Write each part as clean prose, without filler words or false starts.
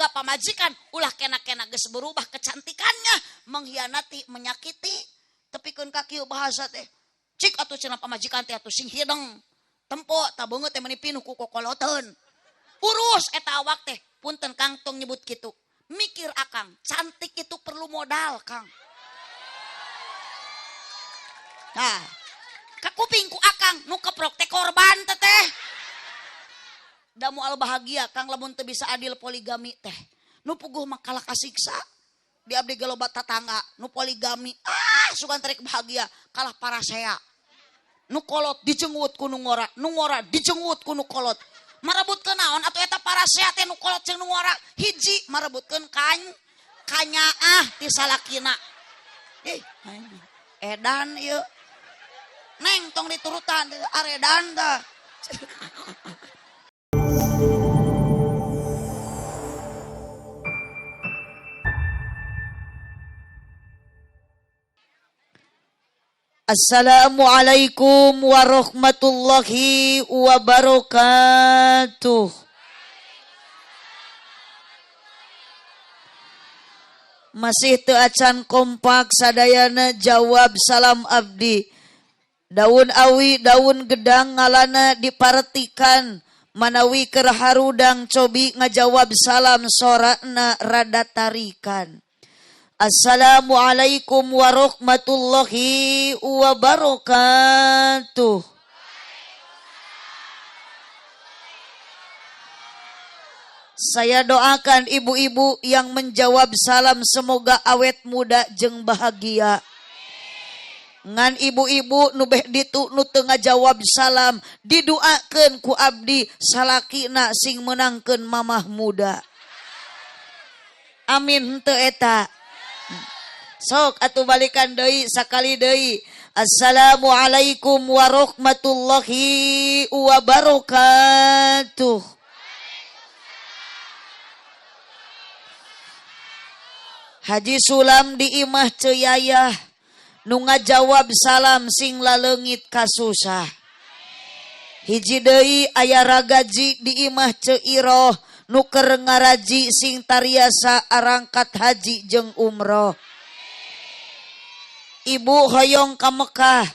Boga pamajikan ulah kena-kena geus berubah kecantikannya, mengkhianati, menyakiti. Tepikeun ka kieu bahasa teh. Cik atuh cenah pamajikan teh atuh sing hideng. Tempo ta beungeut teh meuni pinuh ku kokoloteun. Urus eta awak teh, punten Kang tong nyebut kitu. Mikir akang, cantik itu perlu modal, Kang. Nah, kakuping ku akang nu keprok teh korban teteh. Da moal bahagia Kang lamun teu bisa adil poligami teh. Nu puguh mah kalah kasiksa. Di abdi ge loba tatangga nu poligami, ah sugan tarik bahagia kalah parasea. Nu kolot dijengut ku nu ngora, nu ngora dijengut ku nu kolot. Marebutkeun naon atuh eta parasea teh nu kolot jeung nu ngora? Hiji marebutkeun kanyaah ti salakina. Ih, edan ieu. Neng tong diturutan aredan tah. Assalamualaikum warahmatullahi wabarakatuh. Masih teu acan kompak sadayana jawab salam abdi. Daun awi daun gedang ngalana diparetikan manawi keur harudang cobi ngajawab salam sorana rada tarikan. Assalamualaikum warahmatullahi wabarakatuh. Saya doakan ibu-ibu yang menjawab salam semoga awet muda jeung bahagia. Ngan ibu-ibu nu beh ditu nu teu ngajawab salam didoakeun ku abdi salakina sing meunangkeun mamah muda. Amin henteu eta. Sok atuh balikan deui sakali deui. Assalamualaikum warahmatullahi wabarakatuh. Haji Sulam di imah Ceyayah nu ngajawab salam sing laleungit kasusah. Hiji deui aya ragaji di imah Ceiroh nu keur ngaraji sing tariasa arangkat haji jeung umroh. Ibu hoyong ka Mekah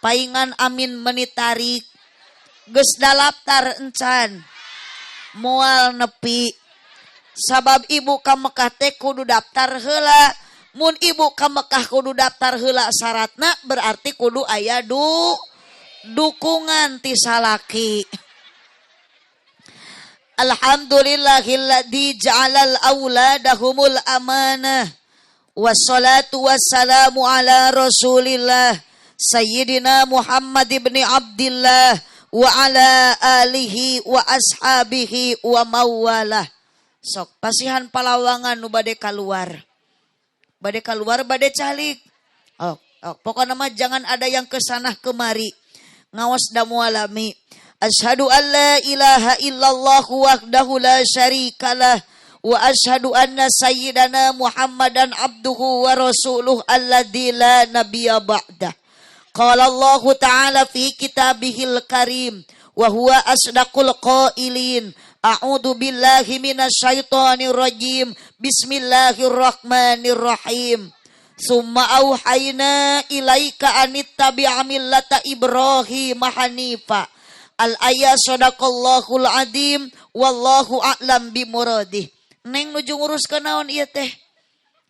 paingan amin menitarik geus dalaptar encan moal nepi sabab ibu ka Mekah teh kudu daftar heula. Mun ibu ka Mekah kudu daftar heula syaratna berarti kudu aya dukungan ti salaki. Alhamdulillahilladzi ja'alal auladahumul amanah. Wassalatu wassalamu ala rasulillah Sayyidina Muhammad ibni Abdillah wa ala alihi wa ashabihi wa mawalah. Sok pasihan palawangan nu bade kaluar. Bade kaluar bade calik. Oh, oh, pokokna mah jangan ada yang kesanah kemari. Ngaos da mualami. Asyhadu an la ilaha illallah wahdahu la syarikalah wa asyhadu anna sayyidana Muhammadan abduhu wa rasuluh alladzi la nabiyya ba'dah. Qala Allahu ta'ala fi kitabihil karim wa huwa asdaqul qailin. A'udzu billahi minasyaitonir rajim. Bismillahirrahmanirrahim. Summa auhayna ilaika anittabi'a millata Ibrahim hanifa. Al ayat sadaqallahul azim wallahu a'lam bimuradih. Neng nuju ngurus ka naon ieu teh?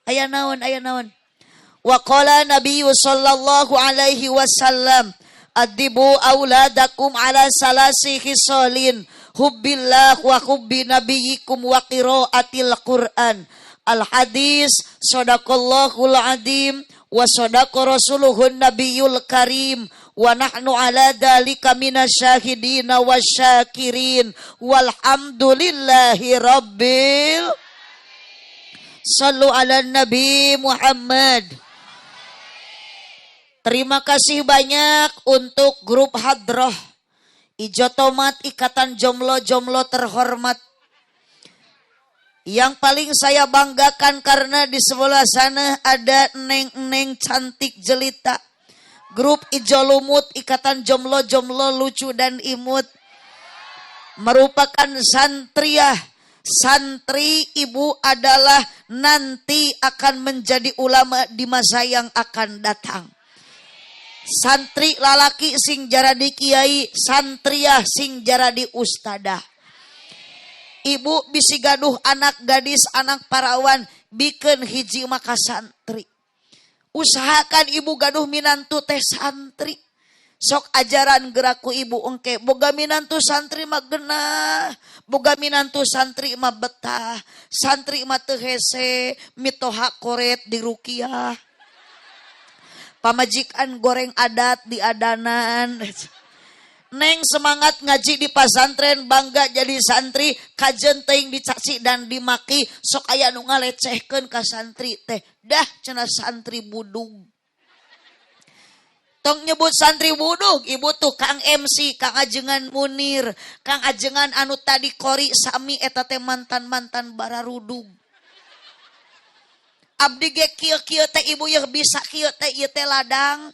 Aya naon, aya naon? Wa qala nabiyyu sallallahu alaihi wasallam adibu auladakum ala salasi khisalin hubbillah wa hubbi nabiyyikum wa qiraatil Qur'an. Al hadis sadaqallahul azim wa sadaqa rasuluhun nabiyul karim wa nahnu ala dzalika minasyahidina wasyakirin walhamdulillahi rabbil. Sallu ala nabi Muhammad. Terima kasih banyak untuk grup Hadroh Ijo Tomat Ikatan Jomlo-Jomlo terhormat. Yang paling saya banggakan karena di sebelah sana ada neng-neng cantik jelita. Grup Ijo Lumut Ikatan Jomlo-Jomlo lucu dan imut. Merupakan santriah, Santri ibu adalah nanti akan menjadi ulama di masa yang akan datang. Santri lalaki sing jaradi kiai, santriah sing jaradi ustadah. Ibu bisi gaduh anak gadis, anak parawan, bikeun hiji maka santri. Usahakan ibu gaduh minantu teh santri. Sok ajaran geraku ibu engke boga minantu santri mah genah, boga minantu santri mah betah, santri mah teu hese, mitoha koret di rukiah. Pamajikan goreng adat di adanan. Neng semangat ngaji di pasantren, bangga jadi santri, kajen teuing dicaci dan dimaki, sok aya nu ngalecehkeun ka santri teh. Dah cenah santri budug. Tong nyebut santri budug, ibu tuh Kang MC, Kang Ajengan Munir, Kang Ajengan anu tadi kori sami eta teh mantan-mantan bararudug. Abdi ge kieu-kieu teh ibu yeuh bisa kieu teh ieu teh ladang,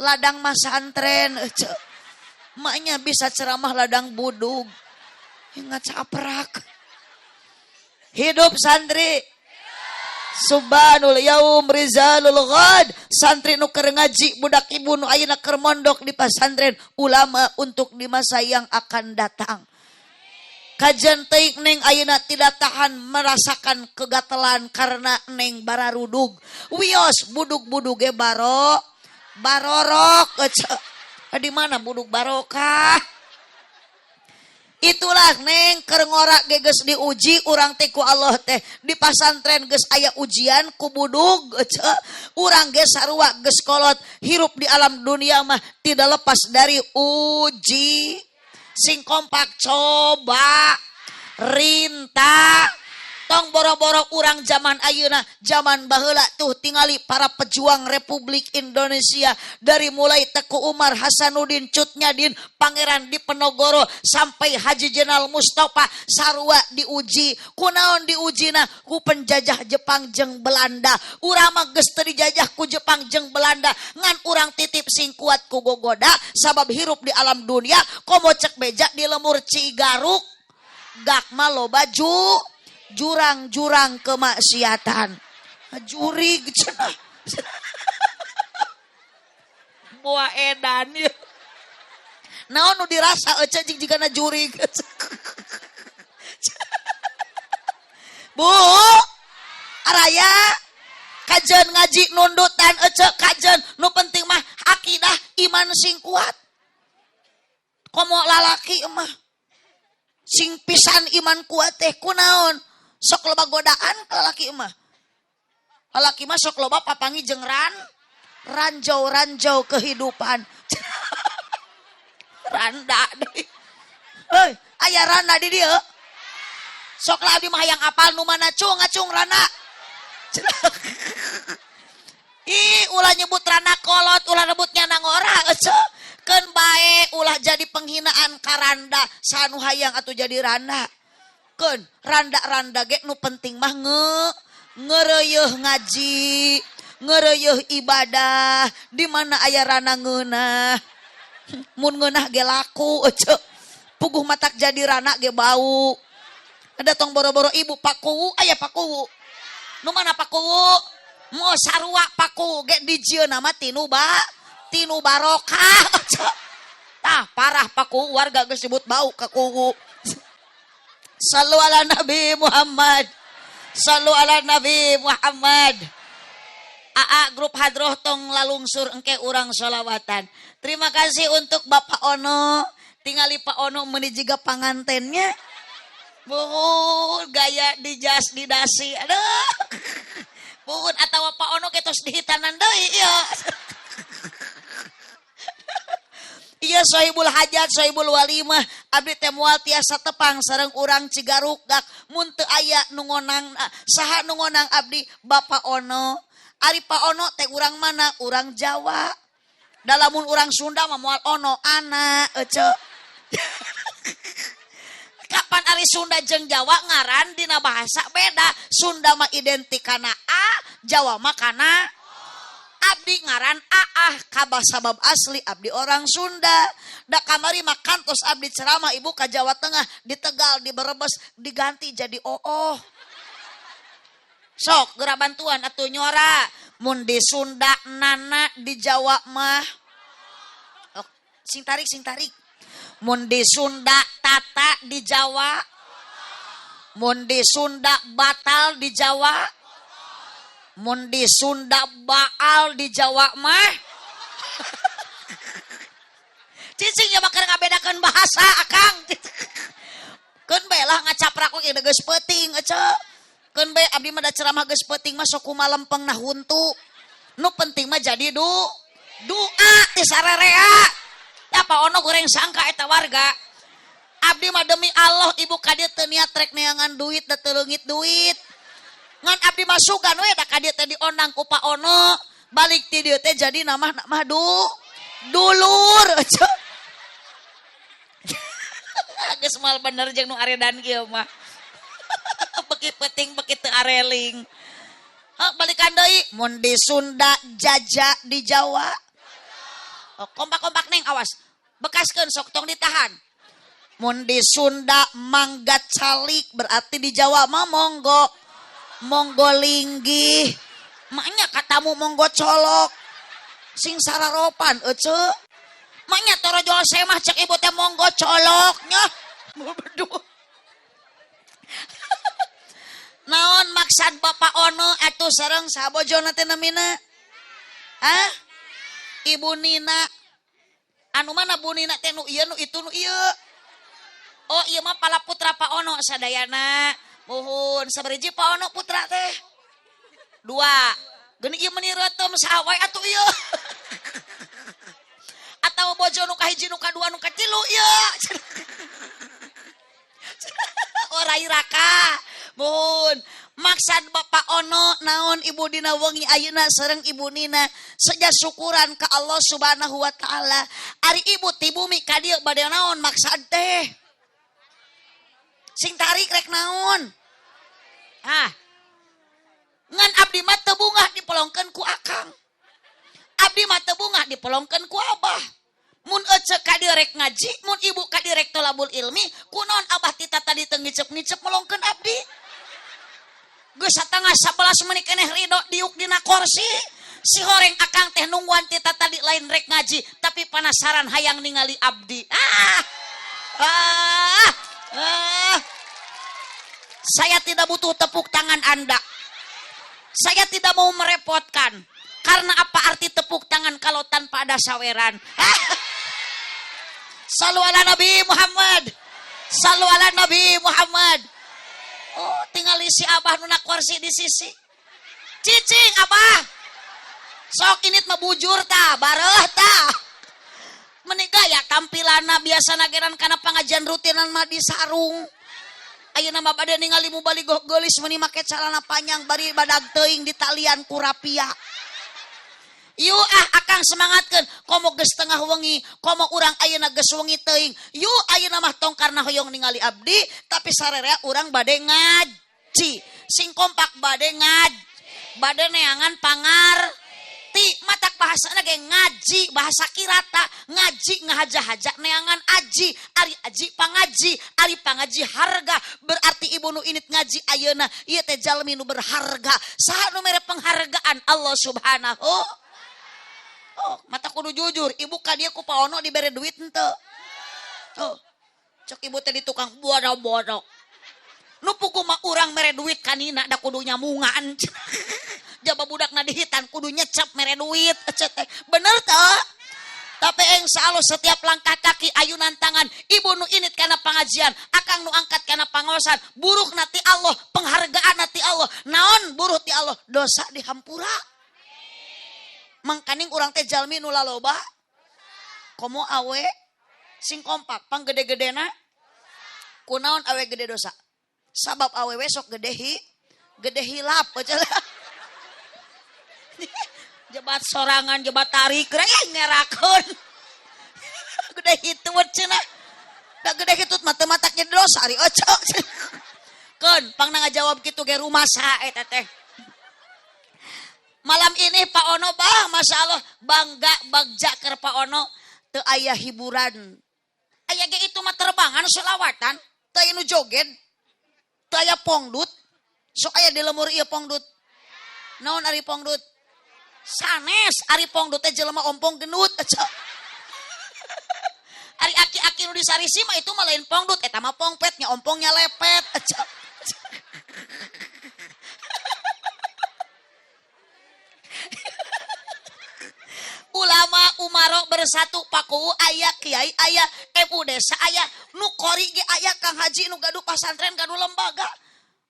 ladang masantren. Maknya bisa ceramah ladang budug. Ngacaprak. Hidup santri. Subhanul yaum rizalul ghad. Santri nu keur ngaji, budak ibu nu ayeuna keur mondok di pasantren, ulama untuk di masa yang akan datang. Kajian teuing neng ayeuna tidak tahan merasakan kegatelan karena neng bararudug. Wios budug-budug ge barorok. Di mana budug barokah? Itulah neng keur ngora ge geus diuji urang teh ku Allah teh di pasantren geus aya ujian ku budug, urang ge sarua geus kolot hirup di alam dunia mah tidak lepas dari uji. Sing kompak coba rinta tong boro-boro urang zaman ayeuna, zaman baheula tuh tingali para pejuang Republik Indonesia dari mulai Teuku Umar, Hasanuddin, Cut Nyak Dien, Pangeran Diponegoro sampai Haji Jenderal Mustafa sarua diuji. Kunaon diujina? Ku penjajah Jepang jeung Belanda. Urang mah geus teu dijajah ku Jepang jeung Belanda, ngan urang titip sing kuat ku gogoda sabab hirup di alam dunia komo cek beja di lemur Cigaruk gak mah loba jurang-jurang kemaksiatan. Jurig cenah. Boa edan ya. Naon nu dirasa ece jeung jigana jurig. Bu, araya kajen ngaji nundutan ece kajen nu penting mah akidah iman sing kuat. Komo lalaki mah sing pisan iman kuat teh kunaon? Sok loba godaan ke lalaki mah. Lalaki mah sok loba papangi jeung ranjau-ranjau kehidupan. Randa deui. Heuy, aya randa di dieu. Sok lah abdi mah hayang apal nu mana cung ngacung randa. Ih, ulah nyebut randa kolot, ulah nyebut nyana ngora ece. Keun bae ulah jadi penghinaan ka randa, sanu hayang atuh jadi randa. Keun randa-randa ge nu penting mah ngereuyeih ngaji, ngereuyeih ibadah, di mana aya rana ngeunah. Mun ngeunah ge laku ece. Puguh matak jadi rana ge bau. Ada tong boro-boro ibu pakuwu aya pakuwu. Nu mana pakuwu? Mo sarua pakuwu ge dijieunna mah tinu tinu barokah. Tah parah pakuwu warga geus sebut bau ka kuwu. Sallu ala Nabi Muhammad. Sallu ala Nabi Muhammad. Aa grup hadroh tong lalungsur engke urang sholawatan. Terima kasih untuk Bapak Ono. Tingali Pak Ono meuni jiga pangantennya. Buhun gaya di jas di dasi. Aduh. Buhun atawa Pak Ono ketos dihitanan deui ieu. Iya sohibul hajat, sohibul walimah. Abdi teh moal tiasa tepang sareng urang Cigaruk gak mun teu aya nu ngonang. Saha nu ngonang abdi? Bapak Ono. Ari Pak Ono teh urang mana? Urang Jawa. Da lamun urang Sunda mah moal ono ana ece. Kapan ari Sunda jeung Jawa ngaran dina bahasa beda. Sunda mah identik kana A, Jawa mah kana Abdi ngaran Aah kabah sabab asli abdi orang Sunda. Da kamari mah kantos abdi ceramah ibu ka Jawa Tengah, di Tegal, di Brebes diganti jadi ooh. Sok geura bantuan atuh nyora. Mun di Sunda nana, di Jawa mah oh, sing tarik, sing tarik. Mun di Sunda tata, di Jawa. Mun di Sunda batal, di Jawa. Mun di Sunda baal, di Jawa mah. Cicing ya bakal ngabedakeun bahasa akang. Keun bae lah ngacaprak oge geus peuting ece. Keun bae abdi mah da ceramah geus peuting mah sok kumaha lempeng nah huntu. Nu penting mah jadi doa ti sarerea. Apa ono goreng sangka eta warga. Abdi mah demi Allah ibu ka dieu teu niat rek neangan duit da teu leungit duit. Ngan abdi mah sugan we da ka dieu teh diondang ku Pak Ono. Balik ti dieu teh jadi nama mah dulur. Geus mal bener jeung nu aredan kieu mah. Beki penting beki teu areling. Hah, balikan deui mun di Sunda jaja, di Jawa. Oh, kompak-kompak neng awas. Bekaskeun sok tong ditahan. Mun di Sunda mangga calik berarti di Jawa mah monggo. Monggo linggih. Maknya katamu monggo colok. Sing sararopan ece. Maknya torojol semah cek ibu teh monggo coloknya. Berdua. Naon maksad Bapak Ono atuh sareng sabojona teh namina? Hah? Ibu Nina. Anu mana Bu Nina teh, nu ieu nu itu nu ieu? Oh ieu mah pala putra Pak Ono sadayana. Muhun sabariji Pak Ono putra teh? Dua. Geuning ieu meuni reuteum saha wae atuh ieu. Atawa bojo nu kahiji nu kadua nu katilu ieu. Oh rai raka. Muhun maksad Bapak Ono naon ibu dina wengi ayeuna sareng Ibu Nina seja syukuran ka Allah Subhanahu wa taala. Ari ibu ti bumi ka dieu bade naon maksad teh? Sing tarik rek naon? Ah. Ngan abdi mah teu bungah dipelongkeun ku akang. Abdi mah teu bungah dipelongkeun ku abah. Mun ece ka dieu rek ngaji, mun ibu ka dieu rek tolabul ilmi, kunaon abah tita tadi teu ngicep-ngicep melongkeun abdi? Geus 10.30 menit keneh ridho diuk dina kursi. Si horeng akang teh nungguan tita tadi lain rek ngaji, tapi penasaran hayang ningali abdi. Ah. Ah. Ah. Saya tidak butuh tepuk tangan Anda. Saya tidak mau merepotkan. Karena apa arti tepuk tangan kalau tanpa ada saweran? Ah. Sallu ala Nabi Muhammad. Sallu ala Nabi Muhammad. Oh, tinggal isi abah nu kursi di sisi. Cicing abah. Sok init mah bujur ta, bareuh ta. Menikah ya tampilanna biasa nageran kana pengajian rutinan mah di sarung. Ayeuna mah bade ningali mubaligoh geulis meuni make calana panjang bari badag teuing di talian ku rapia. Yuk ah akang semangatkeun komo geus tengah wengi, komo urang ayeuna geus wengi teuing. Yuk ayeuna mah tong karena hoyong ningali abdi, tapi sarerea urang bade ngaji. Sing kompak bade ngaji. Bade neangan pangar ti matak bahasana ge ngaji, bahasa kirata ngaji ngahaja-haja neangan aji, ari aji pangaji, ari pangaji harga, berarti ibu nu init ngaji ayeuna ieu teh jalmi nu berharga. Saha nu mere penghargaan? Allah Subhanahu. Oh, mata kudu jujur, ibu ka dieu ku Pak Ono dibere duit henteu? Oh, cek ibu teh di tukang bodoh-bodoh. Nu pugu mah urang mere duit kanina da kudu nyamungan. Jaba budakna dihitan kudu nyecep mere duit. Bener teu? Tapi insya Allah setiap langkah kaki ayunan tangan ibu nu init kana pengajian, akang nu angkat kana pangaosan, buruh nati Allah, penghargaan nati Allah. Naon buruh ti Allah? Dosa dihampura. Mangkaning urang teh jalmi nu laloba komo awe sing kompak pang gede-gedena kunaon awe gede dosa, sabab awe sok gede hi gede hilap jebat sorangan jebat tarik reng ngerakeun gede hitut cenah da gede hitut mah teu matak jadi dosa ari oco keun pangna ngajawab kitu ge rumasa eta teh. Malam ini Pak Ono bah, Masya Allah bangga bagja keur Pak Ono teu aya hiburan. Aya ge itu mah terbangan selawatan, teu aya nu joget, teu aya pongdut. Sok aya di lemur ieu pongdut. Naon ari pongdut? Sanes ari pongdut teh jelema ompong gendut. Ari aki-aki nu disarisi mah itu mah lain pongdut, eta mah pongpet nya ompongnya lepet. Ulama umaro bersatu paku aya kiai aya ibu desa aya nu qori ge aya Kang Haji nu gaduh pasantren gaduh lembaga.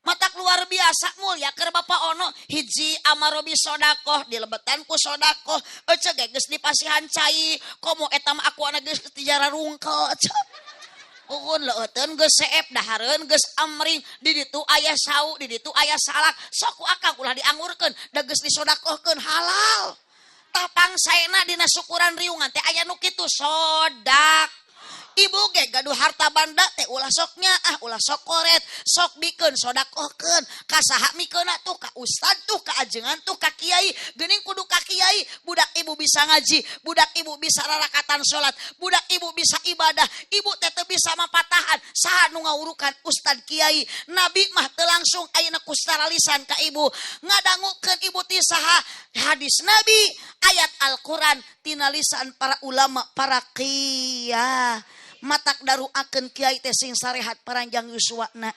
Matak luar biasa mulia keur Bapak Ono hiji amarobi sodakoh dilebetan ku sodakoh ece ge geus dipasihan cai komo eta mah aku ana geus tijara rungkel ece. Uun leueuteun geus seep dahareun geus amring di ditu aya sau di ditu aya salak sok ku akang ulah diangurkeun da geus disodakohkeun halal. Tapang saena dina syukuran riungan teh aya nu kitu sodak. Ibu ge gaduh harta banda teh ulah sok nyaah, ulah sok koret, sok bikeun sodakohkeun. Ka saha mikeunna tuh ka ustad tuh ka ajengan tuh ka kiai. Geuning kudu ka kiai, budak ibu bisa ngaji, budak ibu bisa rarakatan salat, budak ibu bisa ibadah, ibu teh teu bisa mapatahan. Saha nu ngawurukan ustad kiai? Nabi mah teu langsung ayeuna kustara lisan ka ibu. Ngadangukeun ibu ti saha? Hadis Nabi, ayat Al-Qur'an tina lisan para ulama, para kiai. Matak daruakeun kiai teh sing sarehat paranjang yuswana.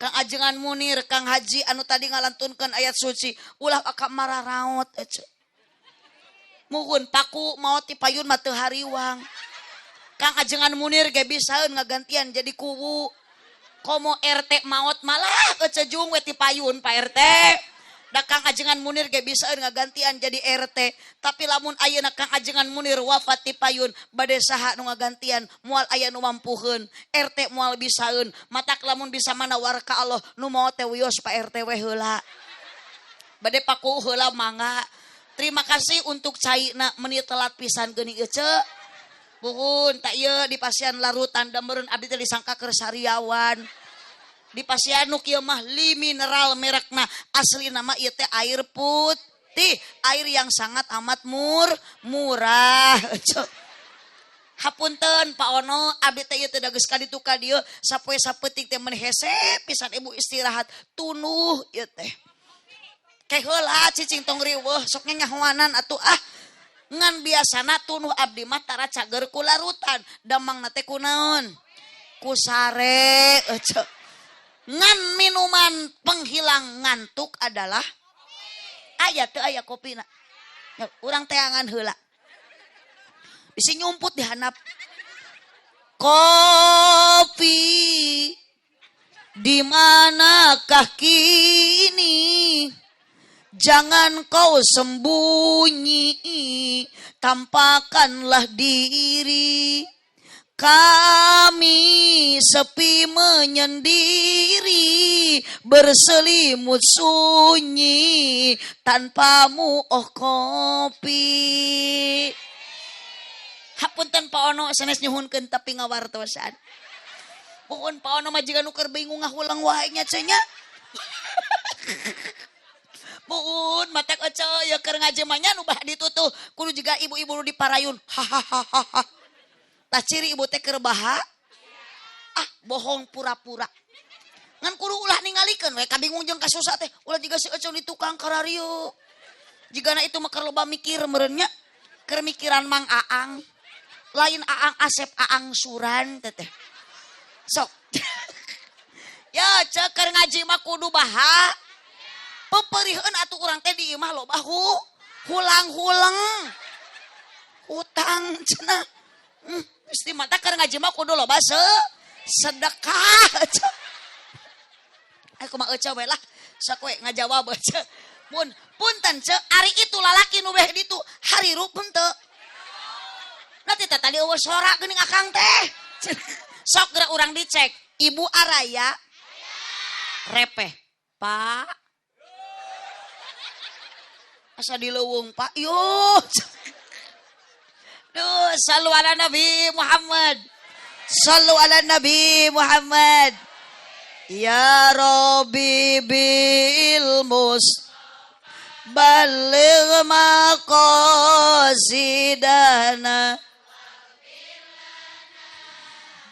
Kang Ajengan Munir, Kang Haji anu tadi ngalantunkeun ayat suci, ulah aka mararaot ece. Muhun paku maot ti payun mah teu hariwang. Kang Ajengan Munir ge bisaeun ngagantian jadi kuwu. Komo RT maot malah ece jung we ti payun Pak RT. Da Kang Ajengan Munir ge bisaeun ngagantian jadi RT. Tapi lamun ayeuna Kang Ajengan Munir wafat ti payun, bade saha nu ngagantian, moal aya nu mampuheun. RT moal bisaeun. Matak lamun bisa manawar ka Allah, nu maot teh wios Pak RT we heula. Bade paku heula mangga. Terima kasih untuk caina meni telat pisan geuning ece. Puhun tak ieu di pasian larutan da meureun abdi teh disangka keur sariawan. Di pasian nu kieu mah li mineral merekna asli nama ieu teh air putih, air yang sangat amat murah. Hapunten Pak Ono, abdi teh ieu teh da geus ka ditu ka dieu sapoe sapeutik teh mun hese pisan ibu istirahat tunuh ieu teh. Ke heula cicing tong riweuh sok nyahoanan atuh ah. Ngan biasana tunuh abdi mah tara cager ku larutan, damangna teh kunaon? Ku sare ece. Ngan minuman penghilang ngantuk adalah aya teu aya kopina. Ya, urang teangan heula. Bisi nyumput di handap. Kopi di manakah kini? Jangan kau sembunyi, tampakkanlah diri. Kami sepi menyendiri, berselimut sunyi, tanpamu oh kopi. Hapunten Pak Ono sanes nyuhunkeun tapi ngawartosan. Puhun Pak Ono mah jiga nu keur bingung ngahulang wae nya cenah nya. Puhun matak ece ya keur ngaji mah nya nu bah ditutuh kudu jiga ibu-ibu nu diparayun. Hahaha. Tah ciri ibu teh keur baha? Ah, bohong pura-pura. Ngan kudu ulah ningalikeun we kabingung jeung kasusah teh. Ulah jiga si eceu di tukang kararieu. Jigana itu mah keur loba mikir meureun nya. Keur mikiran Mang Aang. Lain Aang Asep, Aang Suran teteh. Sok. Ya cek keur ngaji mah kudu baha. Peperiheun atuh urang teh di imah loba hulang-huleng. Hutang cenah. Mesti mata keur ngaji mah kudu loba sedekah. Aku mah ece we lah. Sok we ngajawab ece. Mun punten ce, ari itu lalaki nu beh ditu harirup henteu. Nanti teh tadi eueuh sora geuning akang teh. Sok geura urang dicek. Ibu Araya repeh. Pak. Asa dileuweung Pak. Yo. Duh, sallu ala Nabi Muhammad. Sallu ala Nabi Muhammad. Ya Rabbi bil mus Baligh maqasidana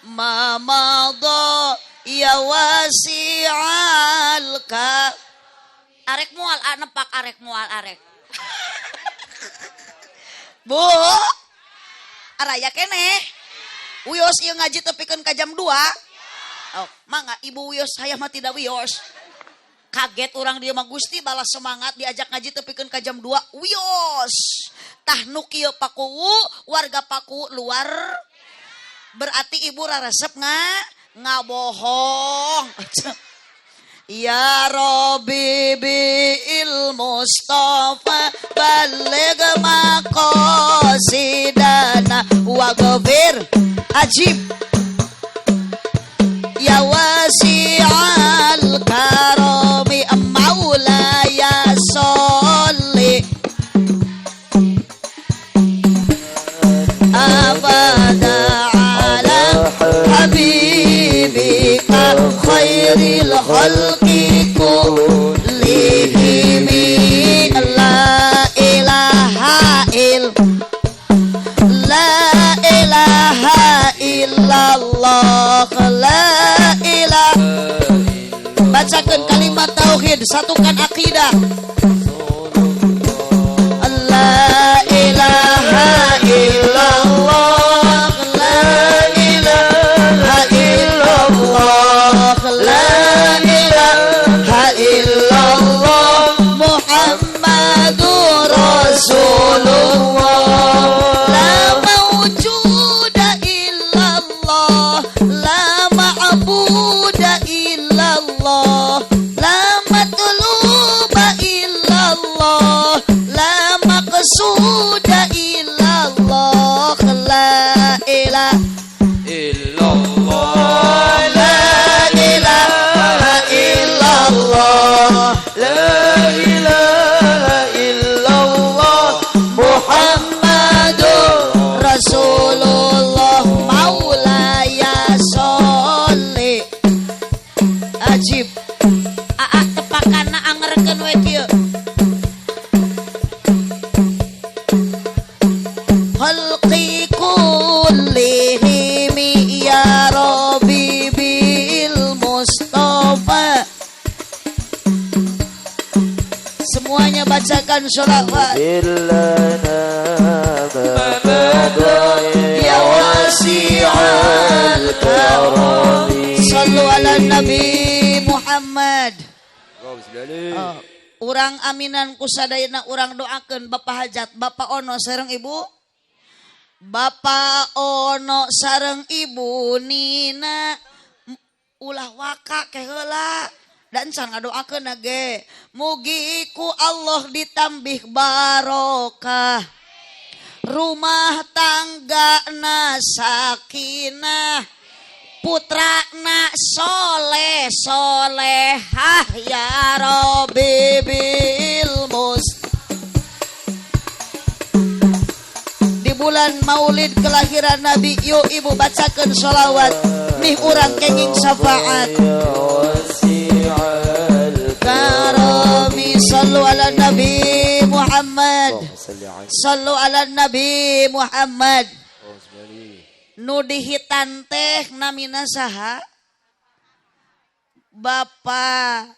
ma madha ya wasi'al ka. Arek mual nepak arek mual arek. Bu, araya keneh. Wios ieu ngaji tepikeun ka jam 2. Oh, mangga ibu wios, saya mah tidak wios. Kaget orang dia mah Gusti balas semangat diajak ngaji tepikeun ka jam 2. Wios. Tah nu kieu Pakuwu, warga Paku luar. Berarti ibu raresep ngabohong. Ya Rabbi bil Mustafa baligh maqasidana wa ghafir ajib ya wasi'al karami maulaya sholli abada ala habibika khairil khalqi kullihim. La ilaha la ilaha illallah la ilaha. Bacakan kalimat tauhid, satukan akidah. La ilaha illallah la ilaha illallah la ilaha illallah Muhammadur Rasulullah. La mawjuda illallah la ma'buda illallah la matluba illallah la maqsuda illallah la ilaha illallah la ilaha illallah la ilaha illallah Muhammadur Rasulullah maulaya sholli. Ajib. Aa tepakana angerkeun we kieu. Khalqi kullihim ya Rabbi bil Mustafa. Semuanya bacakan sholawat. Ya wasi'al karami. Sallu ala Nabi Muhammad. Oh, urang aminan kusadayana urang doakeun Bapak Hajat, Bapak Ono sareng Ibu. Bapak Ono sareng Ibu Nina. Ulah waka ke heula. Dan can ngadoakeun ge. Mugi ku Allah ditambih barokah. Rumah tangga na sakinah, putra na soleh solehah ya Rabbi bil mus. Di bulan Maulid kelahiran Nabi, yuk ibu bacakan sholawat nih urang kenging syafaat. Karami sallu ala Nabi Muhammad. Sallu ala Nabi Muhammad. Nu dihitan teh namina saha? Bapak.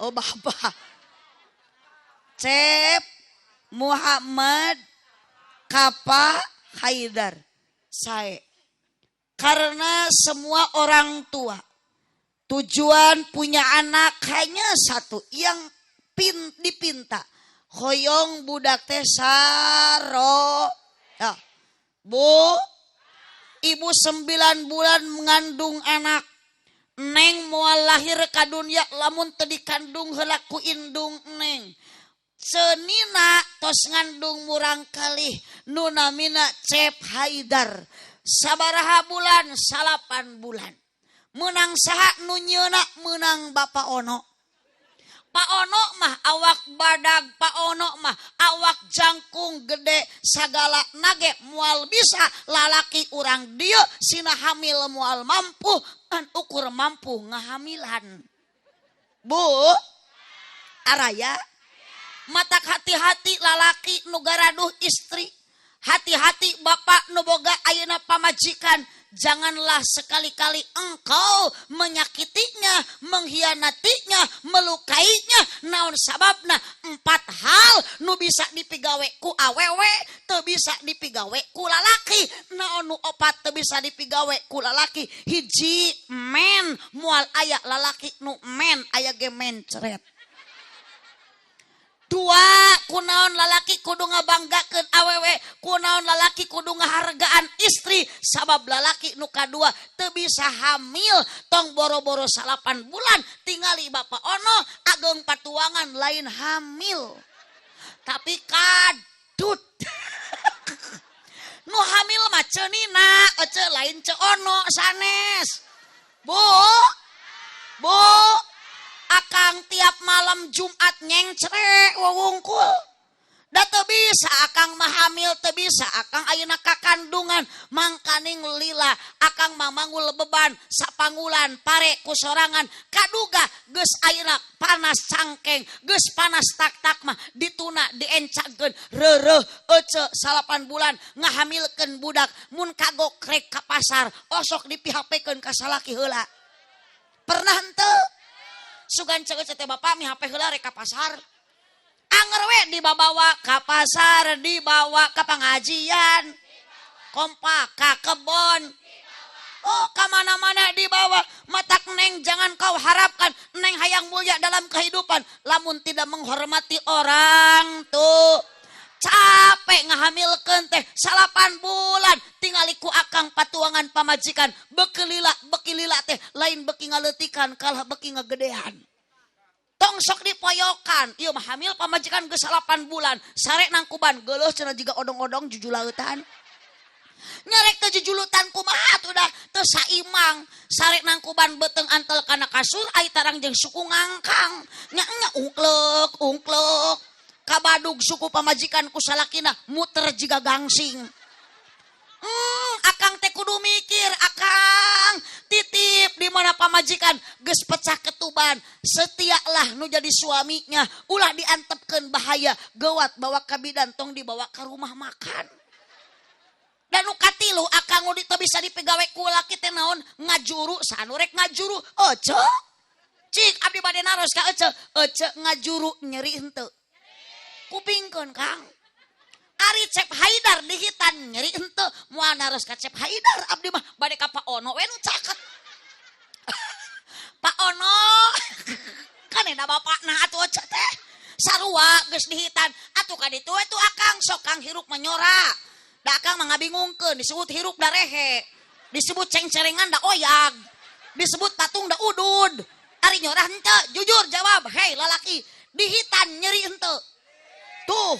Oh bapak. Cep Muhammad Kapa Haidar. Sae. Karena semua orang tua tujuan punya anak hanya satu yang dipinta. Hoyong budak teh saro. Ya. Bu, ibu 9 bulan mengandung anak. Neng moal lahir ka dunya lamun teu dikandung heula ku indung neng. Cenina tos ngandung murang kalih nu namina Cep Haidar. Sabaraha bulan? 8 bulan. Menang saha nu nyeuna? Menang Bapak Ono. Pak Ono mah awak badag, Pak Ono mah awak jangkung gede sagala nage mual bisa lalaki urang dieu sina hamil mual mampu kan ukur mampu ngahamilan. Bu, araya Matak hati-hati lalaki nu garaduh istri. Hati-hati bapak nu boga ayeuna pamajikan. Janganlah sekali-kali engkau menyakitinya, mengkhianatinya, melukainya. Naon sababna? 4 hal nu bisa dipigawe ku awewe, teu bisa dipigawe ku lalaki. Naon nu 4 teu bisa dipigawe ku lalaki? Hiji, men, moal aya lalaki nu men aya ge mencret. 2, kunaon lalaki kudu ngabanggakeun awewe, kunaon lalaki kudu ngahargaan istri, sabab lalaki nu kadua teu bisa hamil tong boro-boro 8 bulan tingali Bapak Ono ageng patuangan lain hamil tapi kadut. Nu hamil mah ceunina ece lain ce Ono sanes. Bu, bu, akang tiap malam Jumat nyengcre wewungkul. Da teu bisa akang mah hamil, teu bisa akang ayeuna kakandungan, mangkaning lila akang mah manggul beban sapangulan pare ku sorangan kaduga geus ayeuna panas cangkeng, geus panas tak-tak mah dituna diencagkeun reureuh ece 8 bulan ngahamilkeun budak mun kagok rek ka pasar osok dipihapekeun ka salaki heula. Pernah henteu? Sugan cek teh bapak mi HP heula rek ka pasar. Anger we dibawa ka pasar, dibawa ka pengajian, kompak ka kebon. Oh, ka mana-mana dibawa. Matak neng jangan kau harapkan neng hayang mulia dalam kehidupan lamun tidak menghormati orang tuh. Capek ngahamilkeun teh 8 bulan tingali ku akang patuangan pamajikan bekelila bekilila teh lain beki ngaleutikan kalah beki ngagedean. Tong sok dipoyokan ieu mah hamil pamajikan geus 8 bulan sare nangkuban geuleuh cenah jiga odong-odong jujulautan. Nyarek teh jujulutan kumaha atuh dah teu saimang sare nangkuban beuteung antel kana kasur ai tarang jeung suku ngangkang nya nya ungkleuk ungkleuk. Kabadug suku pamajikan ku salakina muter jiga gangsing. Akang teh kudu mikir, akang titip di mana pamajikan geus pecah ketuban, setialah nu jadi suaminya, ulah diantepkeun bahaya, geuwat bawa ka bidan tong dibawa ka rumah makan. Dan nu katilu akang nu teu bisa dipigawe ku laki teh naon ngajuru, sanu rek ngajuru, ece. Cik abdi bade naros ka ece, ece ngajuru nyeri henteu. Kupingkeun Kang. Ari Cep Haidar dihitan nyeri henteu, moal naros ka Cep Haidar abdi mah bade ka Pak Ono we nu caket. Pak Ono kan eta bapakna atuh ece teh. Sarua geus dihitan atuh ka ditu we tuh akang sok kang hirup mah nyora. Da akang mah ngabingungkeun disebut hirup da rehe. Disebut cengcerengan da oyag. Disebut patung da udud. Ari nyora henteu, jujur jawab, hei lalaki, dihitan nyeri henteu. Tuh,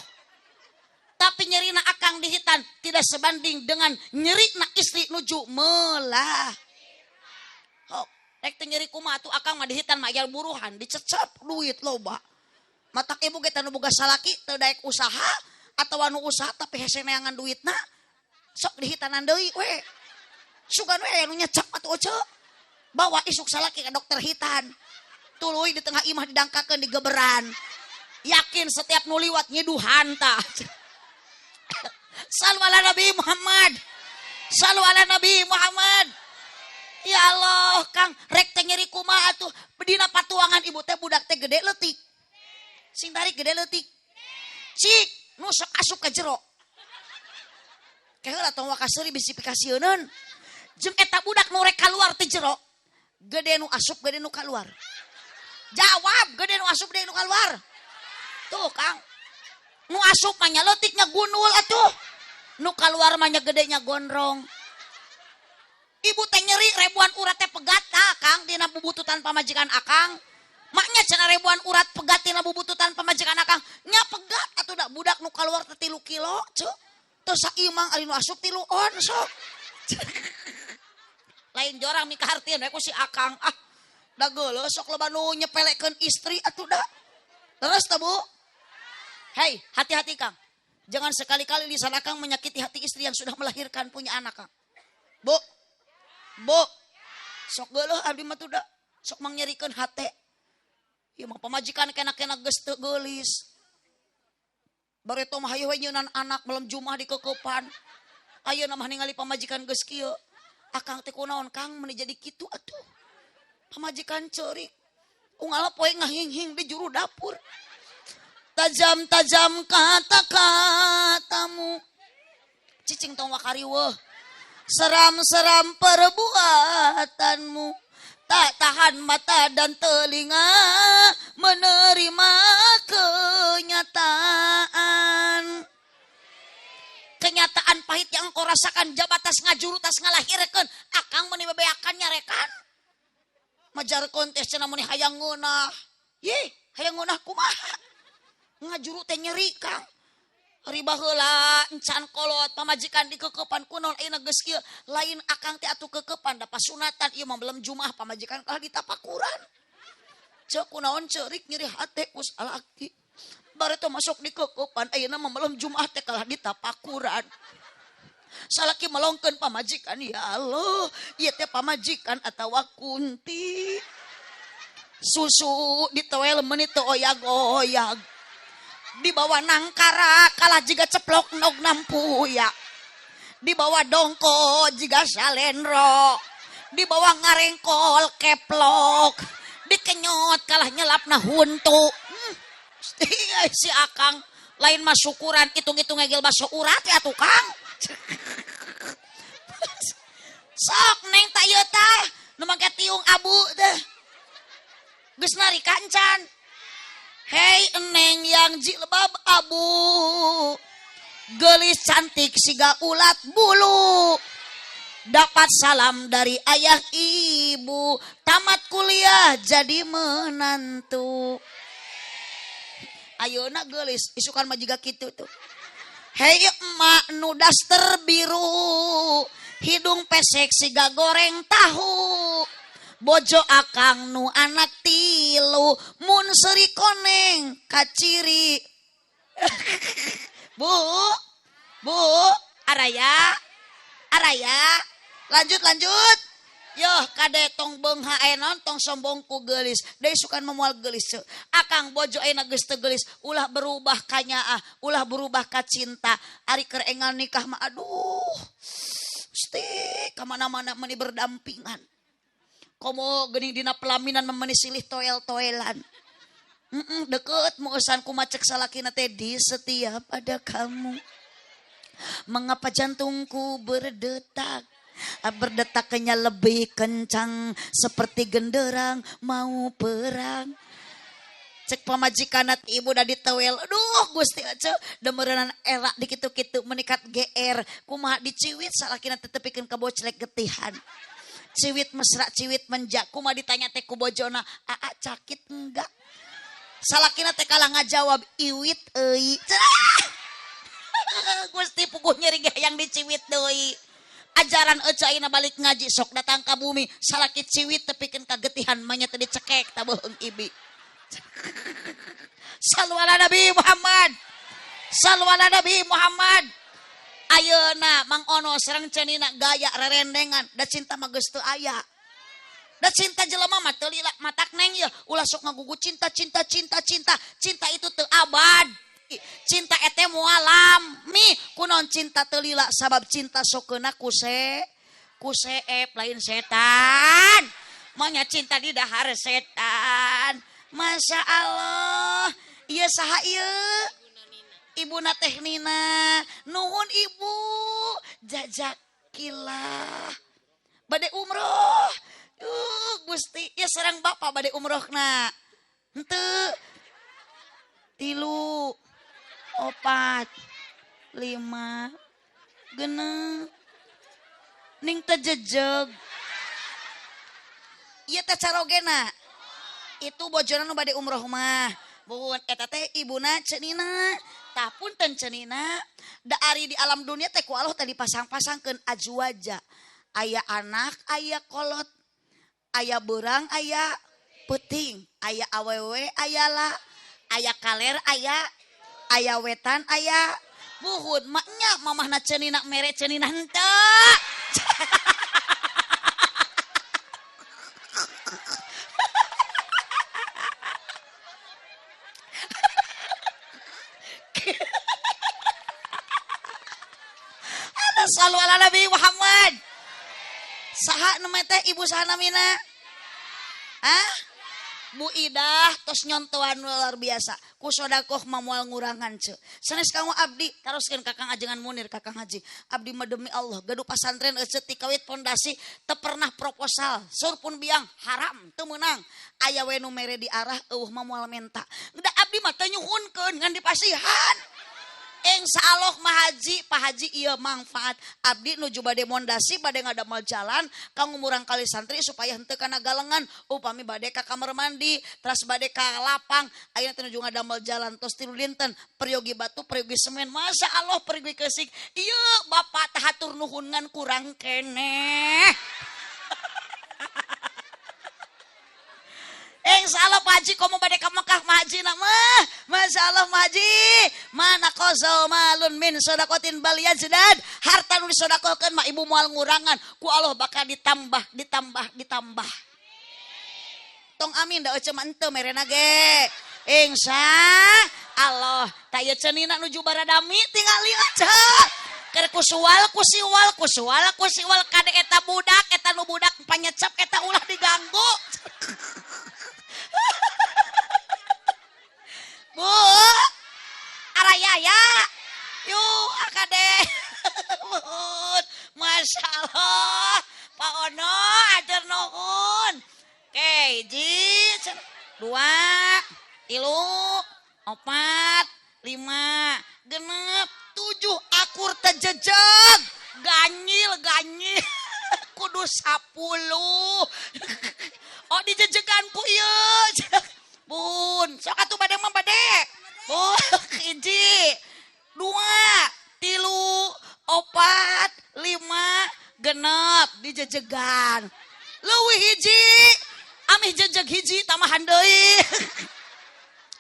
tapi nyerina akang dihitan tidak sebanding dengan nyerina istri nuju melah. Oh, rek teu nyeri kumaha atuh akang mah dihitan mah aya buruhan, dicecep duit loba. Matak ibu ge teh nu boga salaki teu daek usaha atawa nu usaha tapi hese neangan duitna, sok dihitanan deui we. Sugan we aya nu nyecep atuh ece. Bawa isuk salaki ka dokter hitan. Tuluy di tengah imah didangkakeun di geberan. Yakin setiap nu liwat nyiduhan tah. Sallu ala Nabi Muhammad. Sallu ala Nabi Muhammad. Ya Allah, Kang, rek teh nyeri kumaha atuh? Dina patuangan ibu teh budak teh gede leutik. Sing tarik gede leutik. Cik, nu sok asup ka jero. Keheula tong wakaseuri bisi pikasieuneun. Jeung eta budak nu rek kaluar ti jero. Gede nu asup, gede nu kaluar. Jawab, gede nu asup, gede nu kaluar. Tuh, Kang. Nu asup mah nya leutiknya gunul atuh. Nu kaluar mah nya gedenya gondrong. Ibu teh nyeri ribuan urat teh pegat tah, Kang, dina bubututan pamajikan akang. Maknya cenah ribuan urat pegat dina bubututan pamajikan akang. Nya pegat atuh da budak nu kaluar teh 3 kilo, ceu. Teu saimang ari nu asup 3 on sok. Lain jorang mikahartieun we ku si akang. Ah, da geuleuh sok loba nu nyepelekeun istri atuh da. Terus teh, Bu? Hei, hati-hati Kang. Jangan sekali-kali lisan akang menyakiti hati istri yang sudah melahirkan punya anak, Kang. Bu. Bu. Sok geuleuh abdi mah tuh da. Sok mangyerikeun hate. Ieu mah pamajikan kena-kena geus teu geulis. Bareto mah hayu we nyeunan anak malam Jumat di kekepan. Ayeuna mah ningali pamajikan geus kieu. Akang teh kunaon Kang meuni jadi kitu atuh. Pamajikan ceurik. Unggal poe ngahinghing di juru dapur. Tajam-tajam kata-katamu. Cicing tong wakariweuh. Seram-seram perbuatanmu. Tak tahan mata dan telinga menerima kenyataan. Kenyataan pahit yang engkau rasakan jabatas ngajuru tas ngalahirkeun akang meuni bebeakan nyarekan. Majar kontes cenah meuni hayang ngeunah. Ye, hayang ngeunah kumaha? Ngajuru teh nyeri Kang. Ari baheula encan kolot pamajikan dikekepan kunaon ayeuna geus kieu lain akang teh atuh kekepan da pasunatan ieu mah belum Jumat pamajikan kalah ditapakuran. Ceuk kunaon ceurik nyeri hate ku salaki. Bareto masuk dikekepan ayeuna mah belum Jumat teh kalah ditapakuran. Salaki melongkeun pamajikan ya Allah, ieu teh pamajikan atawa kunti. Susu ditoel meuni teu oyag-oyag. Dibawa nangkara kalah jiga ceplok nog nampuya. Dibawa dongko jiga salendro. Dibawa ngarengkol keplok. Dikenyot kalah nyelapna huntu. Si akang lain mah syukuran hitung-hitung ngegel baso urat ya tukang. Sok neng tak ieu tah nu make tiung abu teh. Geus narika encan. Hei eneng yang jilbab abu, gelis cantik siga ulat bulu, dapat salam dari ayah ibu, tamat kuliah jadi menantu. Ayeuna gelis, isukan mah jiga kitu tuh. Hei emak nu daster biru, hidung pesek siga goreng tahu. Bojo akang nu anak tilu mun seuri koneng kaciri. Bu, bu, araya, araya, lanjut lanjut. Yoh kade tong beungha enon tong sombong ku geulis. Deui sukan memual geulis ceu. Akang bojo ayeuna geus teu geulis, ulah berubah ka nyaah, ulah berubah ka cinta. Ari keur enggal nikah mah aduh. Gusti, ka mana-mana meuni berdampingan. Komo geuning dina pelaminan memeni silih toel-toelan. Deket muusan kumacek salakina teh di setiap ada kamu. Mengapa jantungku berdetak? Berdetaknya lebih kencang seperti genderang mau perang. Cek pamajikan ibu dah ditewel. Aduh Gusti aja demerenan era dikitu-kitu menikat GR. Kumaha diciwit salakina teh tepikeun ka boclek getihan. Ciwit mesra ciwit menja kumaha ditanya teh ku bojona aa cakit enggak. Salakina teh kalah ngajawab iwit euy. Gusti puguh nyeri ge hayang diciwit deui. Ajaran ece ayeuna balik ngaji sok datang ka bumi salaki ciwit tepikeun ka getihan manya teh dicekek ta beuheung ibi. Sallu ala Nabi Muhammad. Sallu ala Nabi Muhammad. Ayeuna Mang Ono sareng Cenina gaya rerendengan da cinta mah geus teu aya. Da cinta jelema mah teu lila matak neng ieu ulah sok ngagugu cinta cinta cinta cinta. Cinta itu teu abad. Cinta ete moal lami kunaon cinta teu lila sabab cinta sokeuna ku seep lain setan. Manya cinta di dahar setan. Masya Allah. Ieu saha ieu? Ibuna teh Nina. Nuhun ibu. Jazakilah. Bade umroh. Gusti, ya serang bapak bade umrohna. Henteu. 3, 4, 5, 6. Ning teu jejeg. Ieu teh carogena. Itu bojona nu bade umroh mah. Bun eta teh ibuna Cenina. Tah punten Cenina, da ari di alam dunia teh ku Allah teh dipasang-pasangkeun azwaja. Aya anak, aya kolot, aya beurang, aya peuting, aya awewe, aya la, aya kaler, aya wetan, aya buhun. Maknya mamahna Cenina mere Cenina henteu. Sallu ala Nabi Muhammad. Saha nu teh ibu saha namina? Hah? Bu Idah tos nyontohan luar biasa. Ku sodakoh mah moal ngurangan ce. Sanes kanggo abdi taroskeun ka Kang Ajengan Munir ka Kang Haji. Abdi mah demi Allah gaduh pasantren ece ti kawit pondasi teu pernah proposal. Sur pun biang haram teu meunang. Aya we nu mere diarah eueuh mah moal menta. Da abdi mah teu nyuhunkeun ngan dipasihan. Insya Allah mah haji, Pak Haji ieu manfaat. Abdi nuju bade mondasi, bade ngadamel jalan kanggo murang kali santri supaya henteu kana galengan, upami bade ka kamar mandi, teras bade ka lapang, ayeuna teh nuju ngadamel jalan tos 3 dinten, peryogi batu, peryogi semen, Masya Allah peryogi keusik. Ieu bapak teh hatur nuhun ngan kurang keneh. Insya Allah Pak Haji komo bade ka Mekah Pak Haji na mah. Masya Allah Pak Haji. Mana qazal malun min sodakotin bal yazdad. Harta nu disodakohkeun mah ibu moal ngurangan. Ku Allah bakal ditambah, ditambah, ditambah. Tong amin da euceu mah henteu merena ge. Insya Allah. Ta ieu cenina nuju baradami tingali euceu. Keur kusual, kusiwal, kusual, kusiwal kade eta budak, eta nu budak panyecep eta ulah diganggu. Bu, araya ya, yuk akade, Masya Allah, Pak Ono, ajar nuhun. Oke, hiji, 2, 3, 4, 5, 6, 7, akur tejejeg, ganyil ganyil, kudu 10. Oh dijejegan ku ieu. Bun, sok atuh bade mah bade. Bun, 1, 2, 3, 4, 5, 6 dijejegan. Leuwih hiji, amih jejeg hiji tambahan deui.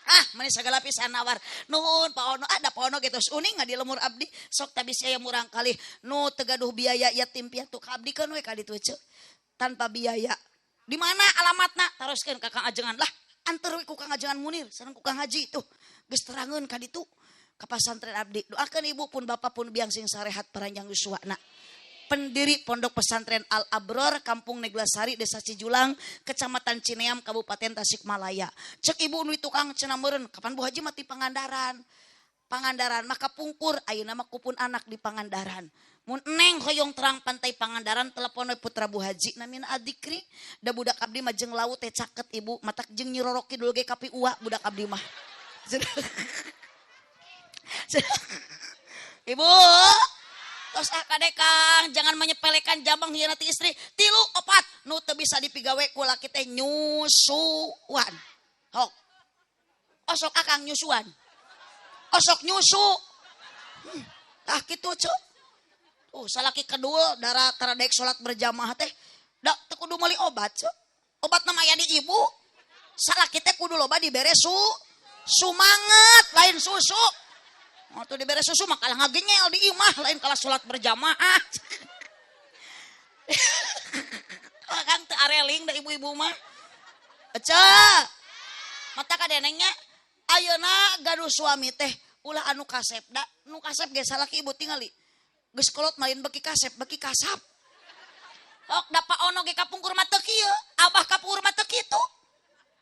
Ah, meni sagala pisan nawar. Nuhun Pak Ono, ada Pak Ono geus uning di lemur abdi. Sok tabis aya murang kalih nu teu gaduh biaya yatim piatu ka abdi keun we ka ditu ceu. Tanpa biaya. Di mana alamatna? Taroskeun ka Kang Ajengan lah. Anter we ku Kang Ajengan Munir sareng ku Kang Haji tuh. Geus terangeun ka ditu ka pasantren abdi. Doakeun ibu pun bapak pun biang sing sarehat paranjang yuswana. Pendiri Pondok Pesantren Al Abror, Kampung Neglasari, Desa Cijulang, Kecamatan Cineam, Kabupaten Tasikmalaya. Cek ibu nu tukang cenah meureun, kapan Bu Haji mati Pangandaran? Pangandaran maka pungkur ayeuna mah kupun anak di Pangandaran. Mun neng hoyong terang pantai Pangandaran telepon we putra Bu Haji namina Adikri. Da budak abdi mah jeung laut teh caket ibu, matak jeung Nyi Roro Kidul ge kapi ua budak abdi mah. Ibu, tos ah kade Kang, jangan menyepelekan jabang hianati istri. 3, 4 nu teu bisa dipigawe ku laki teh nyusuan. Hok. Osok akang nyusuan. Osok nyusu. Tah kitu ceu. Tuh salaki kedul darah taradek salat berjamaah teh da teu kudu meuli obat ceu. Obat na mah aya di ibu. Salaki teh kudu loba dibere sumanget lain susu. Waktu dibere susu mah kalah ngagengel di imah lain kalah salat berjamaah. Akang teu areling da ibu-ibu mah. Ece. Mata kadenengnya ayeuna gaduh suami teh ulah anu kasep da nu kasep ge salaki ibu tingali. Geus kolot malin beki kasep beki kasap. Hok da Pak Ono ge kapungkur mah teu kieu, abah kapungkur mah teu kitu.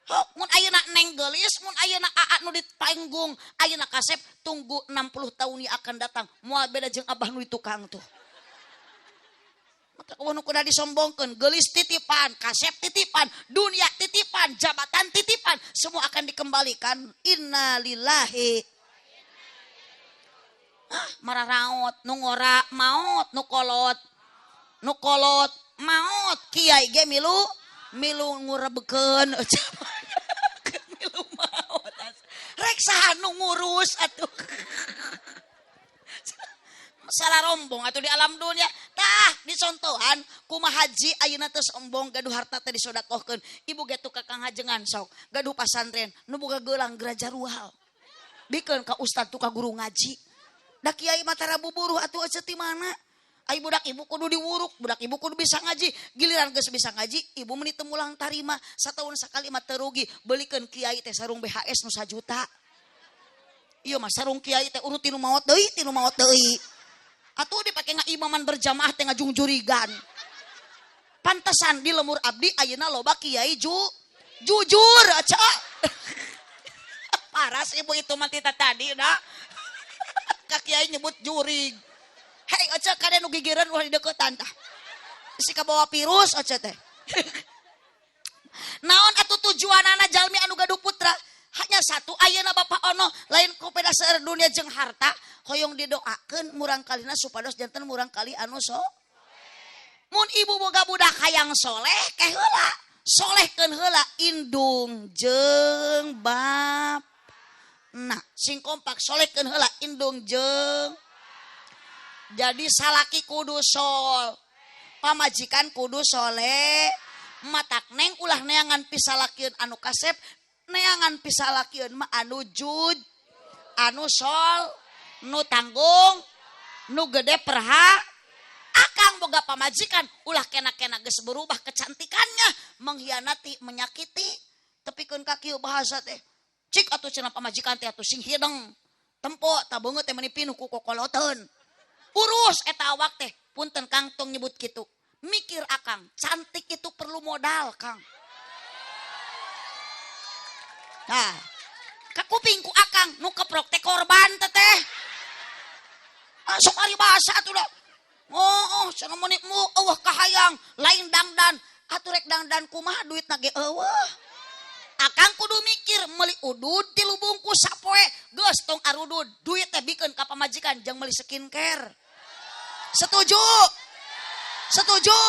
Hok mun ayeuna neng geulis, mun ayeuna aa nu dipanggung, ayeuna kasep tunggu 60 tahun yang akan datang moal beda jeung abah nu di tukang tuh. Mata nu kudu disombongkeun, geulis titipan, kasep titipan, dunia titipan, jabatan titipan, semua akan dikembalikan. Innalillahi. Ah, mararaot, nu ngora maot, nu kolot maot, kiai ge milu milu ngurebekeun. Milu maot. Rek saha nu ngurus atuh. Salah rombong atuh di alam dunia. Tah disontohan kumaha haji ayeuna teh sombong gaduh harta teh disodakohkeun. Ibu ge tukang Kang Hajengan sok gaduh pasantren nu boga geulang geraja ruhal. Bikeun ka ustad tukang guru ngaji. Da kiai mah tara buburuh atuh euceu ti mana? Ai budak ibu kudu diwuruk, budak ibu kudu bisa ngaji. Giliran geus bisa ngaji, ibu meuni teu mulang tarima. Sataun sakali mah teu rugi, beulikeun kiai teh sarung BHS nu 1 juta. Ieu mah sarung kiai teh urut tinu maot deui, tinu maot deui. Atuh dipake ngaimaman berjamaah teh ngajungjurigan. Pantesan di lemur abdi ayeuna loba kiai jujur aca. Paras ibu itu mah tita tadi dah. Ka kiai nyebut jurig. Hei aca kade nu gigireun ulah dideukeutan tah. Si kabawa virus aca teh. Naon atuh tujuanana jalmi anu gaduh putra? Hanya satu, ayeuna Bapak Ono lain ku peda seueur dunia jeung harta, hoyong didoakeun murangkalihna supados janten murangkalih anu so. Mun ibu boga budak hayang soleh keh heula, solehkeun heula indung jeung bap. Nah, sing kompak solehkeun heula indung jeung. Jadi salaki kudu sol, pamajikan kudu soleh. Matak neng ulah neangan pisalakieun anu kasep, neangan pisalakieun mah anu jud, anu sol, nu tanggung, nu gede perha. Akang boga pamajikan ulah kena-kena geus berubah kecantikannya, mengkhianati, menyakiti. Tepikeun ka kieu bahasa teh. Cik atuh cenah pamajikan teh atuh sing hideng. Tempo tabeungeut teh meuni pinuh ku kokoloteun. Urus eta awak teh, punten Kang tong nyebut kitu. Mikir akang, cantik itu perlu modal, Kang. Nah, kakuping ku akang nu keprok teh korban teteh. Sok ari bahasa atuh da. Oh, cenah meuni mu eueuh kahayang, lain dangdan. Atuh rek dangdan kumaha duitna ge eueuh. Akang kudu mikir meuli udud 3 bungkus sapoe, geus tong arudud, duit teh bikeun ka pamajikan jeung meuli skincare. Setuju? Setuju?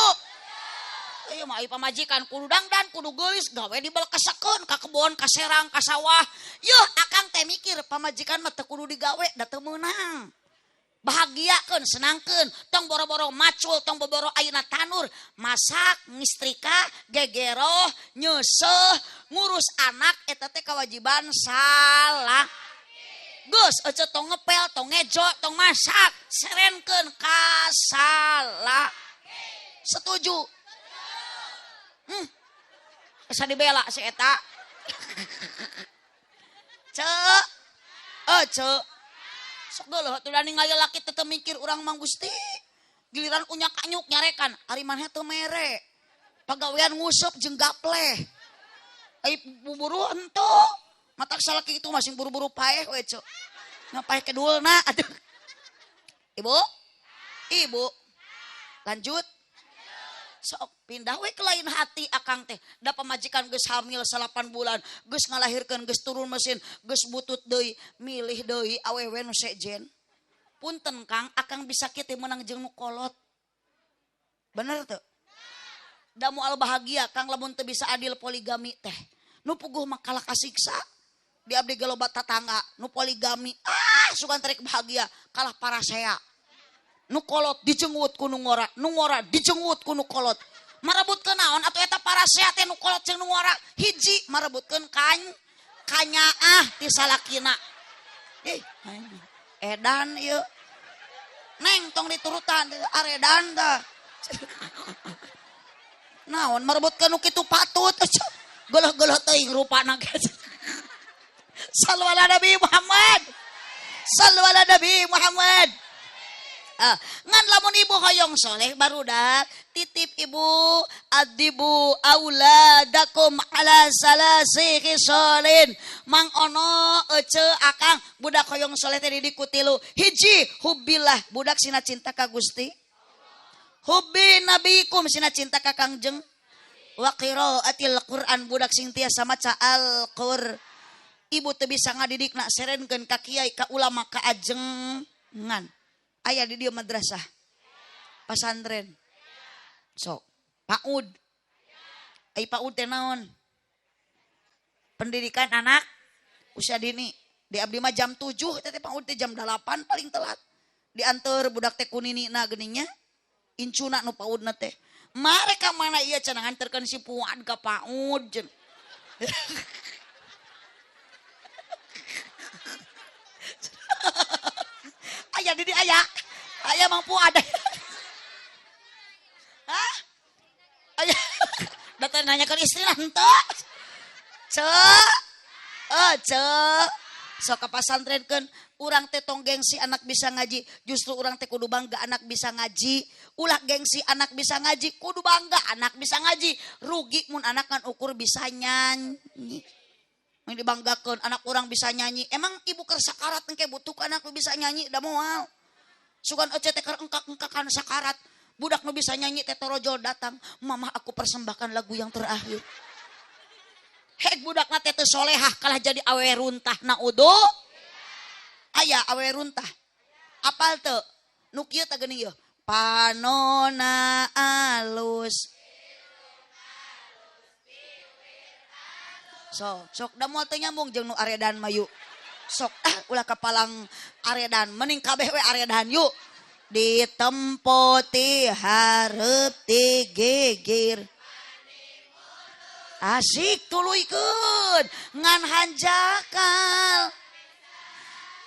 Ieu mah ai pamajikan kudu dangdan, kudu geulis, gawe dibelkesekeun ka kebon, ka serang, ka sawah. Yeuh akang teh mikir pamajikan mah teu kudu digawe da teu meunang. Bahagiakeun, senangkeun, tong boro-boro macul, tong boro-boro ayeuna tanur, masak, ngistrika, gegeroh, nyeuseuh, ngurus anak eta teh kewajiban salah. Geus ece tong ngepel, tong ngejo, tong masak, serenkeun ka salah. Setuju? Asa dibela si eta. Cek. Cek. Sok geuleuh atuh da ningali laki teh teu mikir urang Mang Gusti. Giliran unyak anyuk nyarekan, ari maneh teu mere. Pagawean nguseup jeung gapleh. Ai buburu henteu. Matak salaki itu masing buru-buru paeh we cek. Nya paeh kedulna atuh. Ibu? Ibu. Lanjut. Sok pindah we ke lain hati akang teh. Da pamajikan geus hamil 8 bulan, geus ngalahirkeun, geus turun mesin, geus butut deui, milih deui awewe nu sejen. Punten Kang, akang bisa kieu teh meunang jeung nu kolot. Bener teu? Da moal bahagia Kang lamun teu bisa adil poligami teh. Nu puguh mah kalah kasiksa. Di abdi ge loba tatangga nu poligami, sugan tarik bahagia kalah parasea. Nu kolot dijengut ku nu ngora, nu ngora dijengut ku nu kolot. Marebutkeun naon atuh eta parasea teh nu kolot jeung nu ngora? Hiji marebutkeun kanyaah ti salakina. Ih, edan ieu. Neng tong diturutan aredan tah. Naon marebutkeun nu kitu patut. Geuleuh-geuleuh teuing rupana ge. Sallu ala Nabi Muhammad. Sallu ala Nabi Muhammad. Ngan lamun ibu hoyong soleh barudak titip ibu adibu auladakum ala salasi khisalin. Mang ono ece akang budak hoyong soleh teh didik ku tilu. Hiji hubbillah budak sina cinta ka Gusti. Hubbi nabikum sina cinta ka Kangjeng. Wa qiraatil Quran budak sing tiasa maca Al-Qur. Ibu teu bisa ngadidikna serenkeun ka kiai ka ulama ka ajengan. Aya di dieu madrasah pasantren. Sok PAUD. Ai PAUD teh naon? Pendidikan anak usia dini. Di abdi mah jam 7 teh PAUD teh jam 8 paling telat. Dianteur budak teh ku ninina geuning nya. Incuna nu PAUDna teh. Mereka mana ieu cenah nganterkeun si Fuad ka PAUD cenah. Aya di aya. Aya Mang Fuad. Hah? Aya. Datang nanyakeun istri lah henteu. Cek. Cek. Sok ka pasantrenkeun, urang teh tong gengsi anak bisa ngaji, justru urang teh kudu bangga anak bisa ngaji. Ulah gengsi anak bisa ngaji, kudu bangga anak bisa ngaji. Rugi mun anak ngan ukur bisa nyanyi. Mun dibanggakeun anak urang bisa nyanyi, emang ibu keur sakarat engke butuh anak nu bisa nyanyi da moal. Sugan ece teh keur engkak-engkakan sakarat, budak nu bisa nyanyi teh torojol datang, "Mama, aku persembahkan lagu yang terakhir." Hek budak na teh teu solehah kalah jadi awe runtah naudu. Aya awe runtah. Apal teu? Nu kieu teh geuning ieu. Panona alus. Sok, sok da moal teu nyambung jeung nu aredan mah yuk. Sok ah ulah kapalang aredan, mending kabeh we aredan yuk. Ditempo ti hareup ti gigir. Asik tuluykeun ngan hanjakal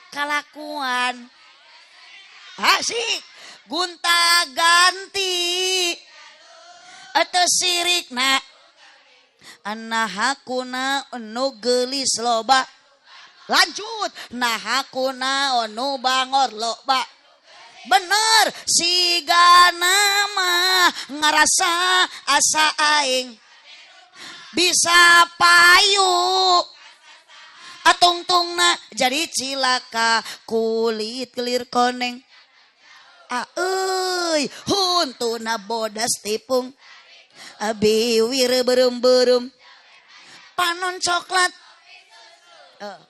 kalakuan. Asik gunta ganti atau sirikna anahakuna nu geulis loba. Lanjut nahakuna nu bangor loba. Bener siga nama ngarasa asa aing bisa payu atungtungna jadi cilaka kulit kelir koneng aeuy huntuna bodas tipung biwir berem-berem panon coklat.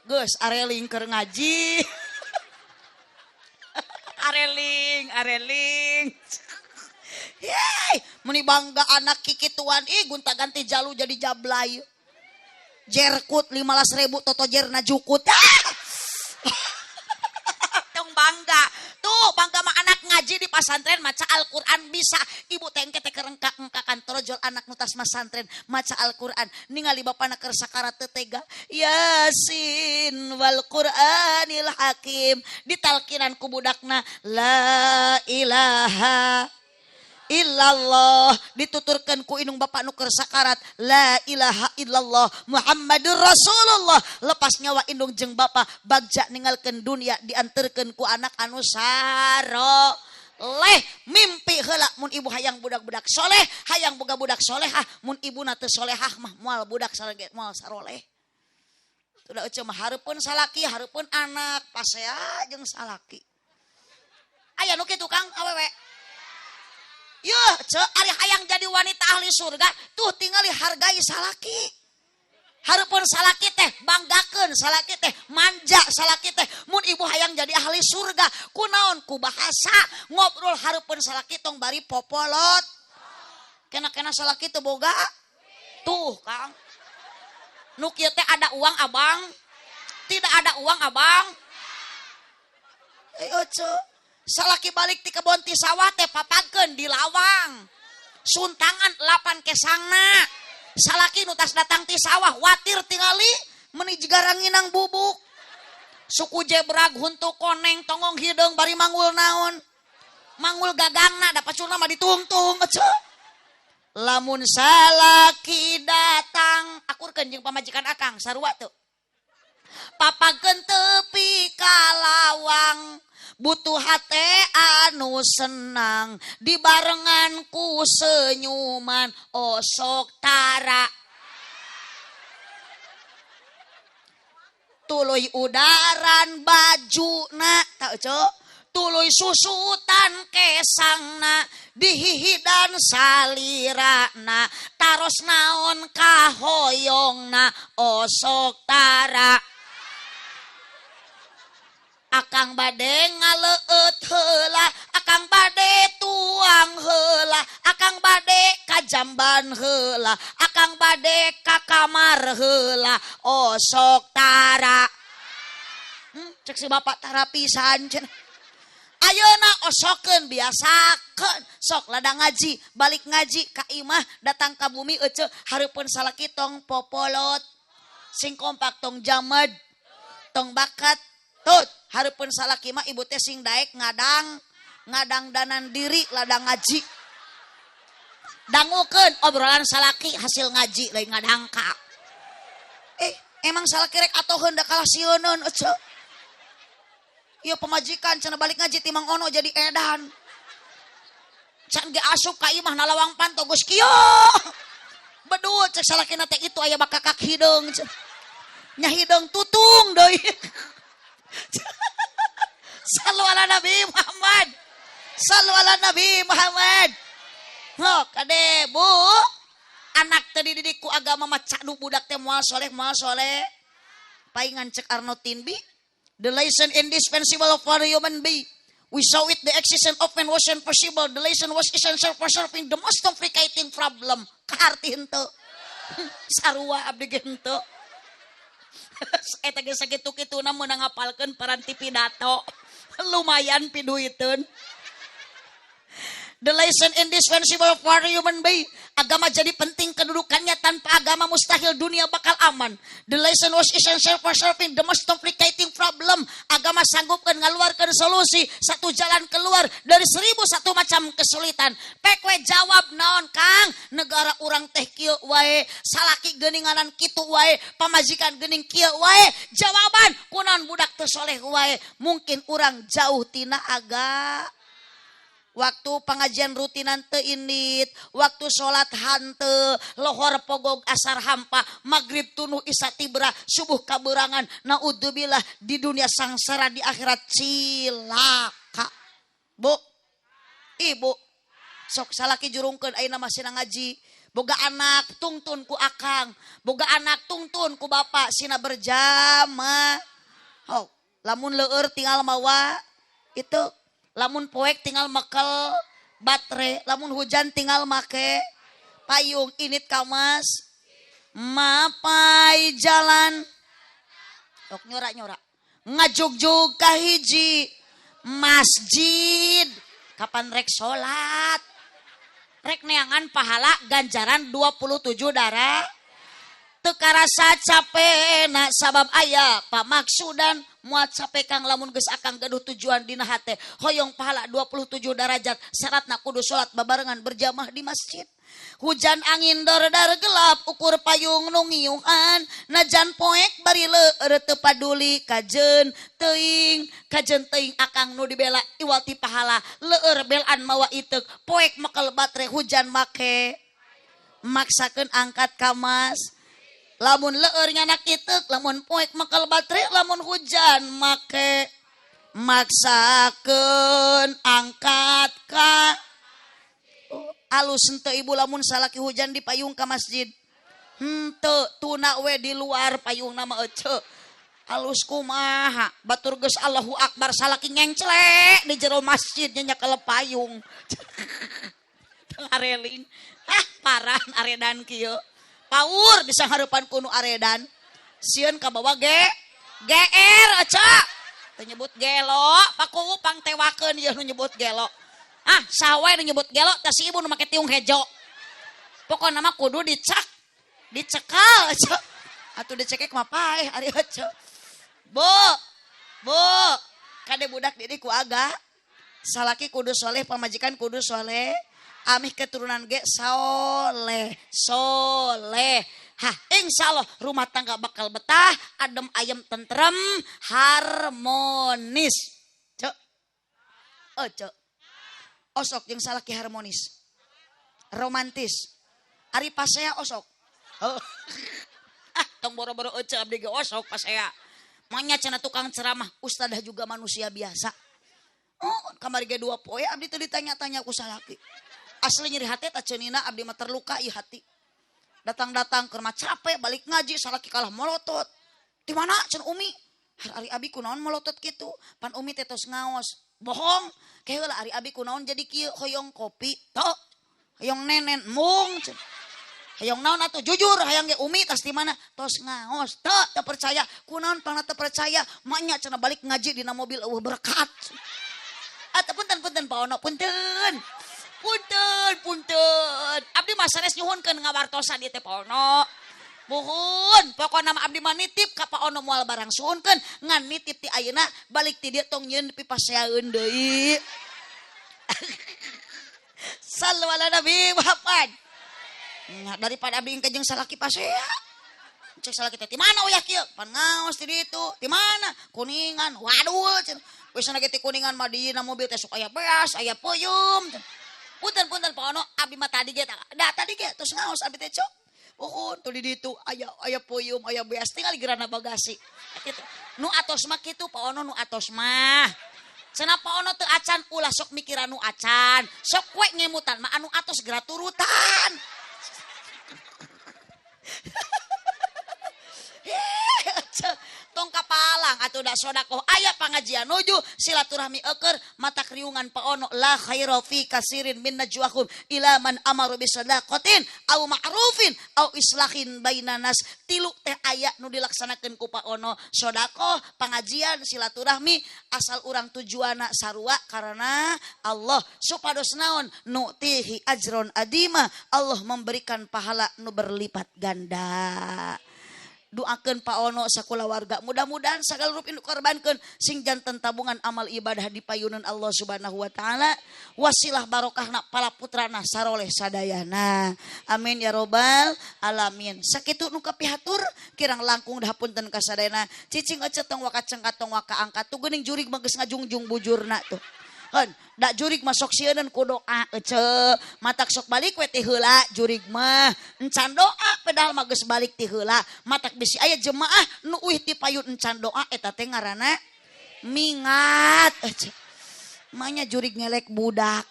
Geus areling keur ngaji. Areling areling. Yeay, meni bangga anak kikituan ih gonta ganti jalu jadi jablay. Jerkut 15.000 toto jerna jukut. Ah! Tong bangga. Tuh bangga mah anak ngaji di pasantren maca Al-Qur'an bisa. Ibu teh engke teh kerengkak-engkakan torojol anak nu tas masantren maca Al-Qur'an. Ningali bapana keur sakarat teu tega. Yasin wal Qur'anil Hakim ditalkinan ku budakna la ilaha illallah dituturkan ku inung bapak nu keur sakarat la ilaha illallah Muhammadur Rasulullah. Lepas nyawa indung jeung bapak bagja ninggalkeun dunia dianterkeun ku anak anu saroleh. Mimpi heula mun ibu hayang budak-budak soleh, hayang boga budak solehah, mun ibuna teu solehah mah moal budak sareng moal saroleh. Udah ece mah hareupeun salaki hareupeun anak pasea jeung salaki. Aya nu kitu Kang awewe. Yuh, ce ari hayang jadi wanita ahli surga, tuh tingali hargai salaki. Hareupeun salaki teh banggakeun salaki teh, manja salaki teh. Mun ibu hayang jadi ahli surga, kunaon ku bahasa ngobrol hareupeun salaki tong bari popolot. Kena-kena salaki teu boga. Tuh, Kang. Nu kieu teh ada uang abang? Tidak ada uang abang. Ayo ce. Salaki balik ti kebon ti sawah teh papageun di lawang. Suntangan 8 kesangna. Salaki nu tas datang ti sawah watir tingali meuni jiga ranginang bubuk. Suku jebrag huntu koneng tonggong hideung bari manggul naon. Manggul gagangna da paculna mah ditungtung ece. Lamun salaki datang akurkeun jeung pamajikan akang sarua teu. Papageun tepi ka lawang. Butuh hate anu senang dibarengan ku senyuman osok tara tuluy udaran bajuna tak cok tuluy susutan kesangna dihihidan salirana taros naon kahoyongna osok tara. Akang bade ngaleueut heula, akang bade tuang heula, akang bade ka jamban heula, akang bade ka kamar heula, osok tara. Cek si bapak tara pisan cenah. Ayeuna osokeun biasakeun, sok ladang ngaji, balik ngaji ka imah, datang ka bumi ece hareupeun salaki tong popolot. Sing kompak tong jamed, tong bakat. Tut, hareupeun salaki mah ibu teh sing daek ngadang, ngadang danan diri ladang ngaji. Dangukeun obrolan salaki hasil ngaji lain ngadangka. Emang salaki rek atoheun da kalah sieuneun ece. Ieu pamajikan cenah balik ngaji ti Mang Ono jadi edan. Can ge asup ka imah nalawang panto geus kieu. Bedul cek salakina teh itu aya bakakak hideung cenah. Nya hideung tutung deui. Sallu ala Nabi Muhammad. Sallu ala Nabi Muhammad. Hok kade Bu. Anak teh dididik ku agama mah cadu budak teh moal soleh moal soleh. Paingan cek Arno Tinbi. The lesson indispensable for human being. We saw it the existence of man wasn't possible. The lesson was essential for solving the most complicated problem. Kaharti henteu. Sarua abdi ge henteu. Eta ge sakitu-kituna meunang ngapalkeun paranti pidato. Lumayan piduiteun. The lesson indispensable for human being. Agama jadi penting kedudukannya, tanpa agama mustahil dunia bakal aman. The lesson was essential for solving the most complicated problem. Agama sanggupkan ngaluarkan solusi satu jalan keluar dari 1001 macam kesulitan. Pek we jawab naon Kang? Negara urang teh kieu wae, salaki geuninganan kitu wae, pamajikan geuning kieu wae. Jawaban kunaon budak teu soleh wae? Mungkin urang jauh tina agama. Waktu pengajian rutinan teu indit, waktu sholat hante, lohor pogog asar hampa, maghrib tunuh isa tibra, subuh kaberangan, naudzubillah di dunia sangsara di akhirat cilaka. Bu, ibu, sok salaki jurungkeun ayeuna masih ngaji, boga anak tungtun ku akang, boga anak tungtun ku bapak sina berjamaah. Oh, lamun leur tinggal mawa itu. Lamun poek tinggal mekel baterai, lamun hujan tinggal make payung init kamas mapai jalan. Ok nyora-nyora. Ngajugjug ka hiji masjid. Kapan rek salat? Rek neangan pahala ganjaran 27 darah. Teu karasa capena sabab aya pamaksudan muat capek kang lamun geus akang gaduh tujuan dina hate hoyong pahala 27 derajat syaratna kudu salat babarengan berjamaah di masjid. Hujan angin dordar gelap ukur payung nu ngiuhan najan poek bari leur teu paduli kajen teuing akang nu dibela iwati pahala leur belaan mawa iteuk poek mekel batre hujan make maksakeun angkat ka mas. Lamun leur nyanak iteuk, lamun poek mekel baterai, lamun hujan make maksakeun angkat ka. Oh, alus henteu ibu lamun salaki hujan di payung ka masjid. Henteu tuna we di luar payungna mah eceu. Alus kumaha batur geus Allahu Akbar salaki ngengclek di jero masjid nya nyekel payung. Tengah reling. Ah parah aredan kieu. Paur bisa harapan kuno aredan sieun ka bawa GR aca teu nyebut gelo paku pang tewakeun ieu nu nyebut gelo ah saha nu nyebut gelo tah si ibu nu make tiung hejo pokona mah kudu dicak dicekal aca atuh dicekek mah paeh ari aca bu bu kade budak didik ku aga salaki kudu soleh pamajikan kudu soleh amih keturunan ge soleh soleh. Hah, insya Allah rumah tangga bakal betah, adem ayem tentrem, harmonis. Cek, oh cek, osok jeung salaki harmonis, romantis. Ari pasea osok. Oh. Ah, tong boro-boro ece abdi ge osok pasea. Manya cenah tukang ceramah, ustadah juga manusia biasa. Oh, kamari ge 2 poe abdi teu ditanya-tanya ku salaki. Asli nyeri hati tak cenina abdi mah terluka ieu hati. Datang-datang keur mah capek balik ngaji salaki kalah molotot. Di mana cenah Umi? Har ari abi kunaon molotot kitu? Pan Umi teh tos ngaos. Bohong. Ke heula ari abi kunaon jadi kieu hoyong kopi tok. Hoyong nenen mung cenah. Hoyong naon atuh jujur hayang ge Umi tas di mana? Tos ngaos. Teu teu percaya. Kunaon pangna teu percaya? Maknya cenah balik ngaji dina mobil eueuh berkat. Atuh punten-punten Pak Ono punten. Punten, punten. Abdi mah sanes nyuhunkeun ngawartosan ieu teh Pak Ono. Muhun, pokona mah abdi mah nitip ka Pak Ono moal barang suhunkeun, ngan nitip ti ayeuna balik ti dieu tong nyieun pipaseaeun deui. Sallu ala Nabi Muhammad. Nah, daripada abdi engke jeung salaki pasea. Cek salah kita di mana uyah kieu? Pan ngaos di ditu. Di mana? Kuningan. Waduh cenah. Wis sana ge ti Kuningan mah dina mobil teh sok aya beas, aya peuyeum. Punten-punten Pak Ono, abdi mah tadi ge da tadi ge terus ngaos abdi teh cok. Uhun tuh di ditu aya aya peuyeum, aya beas tinggal gerana bagasi. Kitu. Nu atos mah kitu Pak Ono nu atos mah. Cenah Pak Ono teu acan ulah sok mikiran nu acan. Sok we ngemutan mah anu atos geura turutan. Tong kapalang atuh da sodakoh aya pangajian nuju silaturahmi eukeur mata kriungan Pak Ono la khaira fi kasirin min najwahum ila man amaru bisadaqatin au ma'rufin au islahin bainanas. Tilu teh aya nu dilaksanakeun ku Pak Ono, sodakoh, pangajian, silaturahmi, asal urang tujuana sarua karena Allah supados naon nutihi ajron adima, Allah memberikan pahala nu berlipat ganda. Doakeun Pak Ono sakulawarga mudah-mudahan sagala rupi nu korbankeun sing janten tabungan amal ibadah di payunan Allah Subhanahu wa taala, wasilah barokahna para putrana saroleh sadayana, amin ya robbal alamin. Sakitu nu kapihatur kirang langkung dahapunten ka sadayana, cicing ece tong waka cengkat tong waka angkat tuh geuning jurig mah geus ngajungjung bujurna tuh. Heun, da jurig mah sok sieuneun ku doa ece, matak sok balik we ti heula jurig mah. Encan doa padahal mah geus balik ti heula, matak bisi aya jemaah nu uih ti payun encan doa eta teh ngaranna mingat ece. Manya jurig ngelek budak.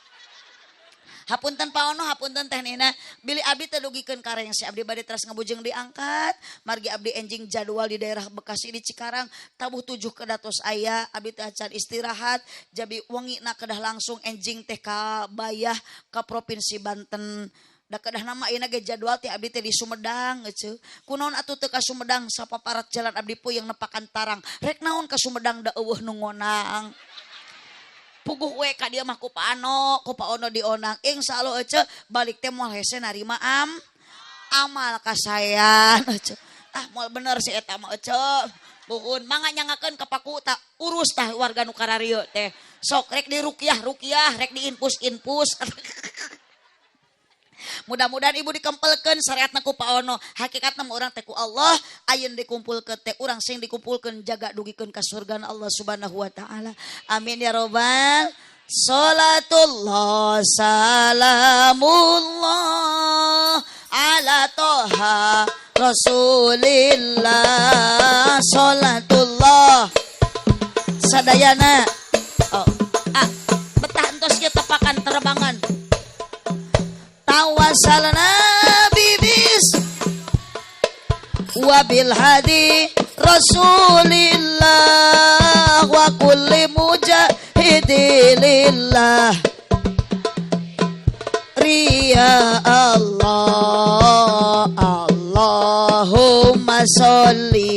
Hapunten Pak Ono, hapunten Teh Nina, bilih abdi teu dugikeun ka rengse, abdi bade teras ngabujeng diangkat, margi abdi enjing jadwal di daerah Bekasi di Cikarang, tabuh 7 kedatos aya, abdi teh acan istirahat, jabi wengina kedah langsung enjing teh ka Bayah ka Provinsi Banten. Da kedah nama ayeuna ge jadwal teh abdi teh di Sumedang eceu. Kunaon atuh teu ka Sumedang sapaparat jalan abdi puyeng nepakan tarang. Rek naon ka Sumedang da eueuh nu ngonang. Puguh we ka dia mah ku Pak Ano, ku Pak Ono dionang. Insyaallah ece balik teh moal hese narima amal kasayan ece. Ah moal bener si eta mah ece. Buhun mangga nyangakeun ka paku ta urus tah warga nu kararieu teh. Sok rek di ruqyah-ruqyah, rek di infus-infus. Mudah-mudahan ibu dikempelkeun syariatna ku Pak Ono. Hakikatna mah urang teh ku Allah, ayeuna dikumpulkeun teh urang sing dikumpulkeun jaga dugikeun ka surgana Allah Subhanahu wa taala. Amin ya robbal. Salatullah salamullah ala toha Rasulillah. Salatullah sadayana. Oh, ah, betah entos kieu tepakan terbangan. Tawasalna bibis wabil hadi Rasulillah wa kulli mujahidi lillah. Riya Allah, Allahumma sholli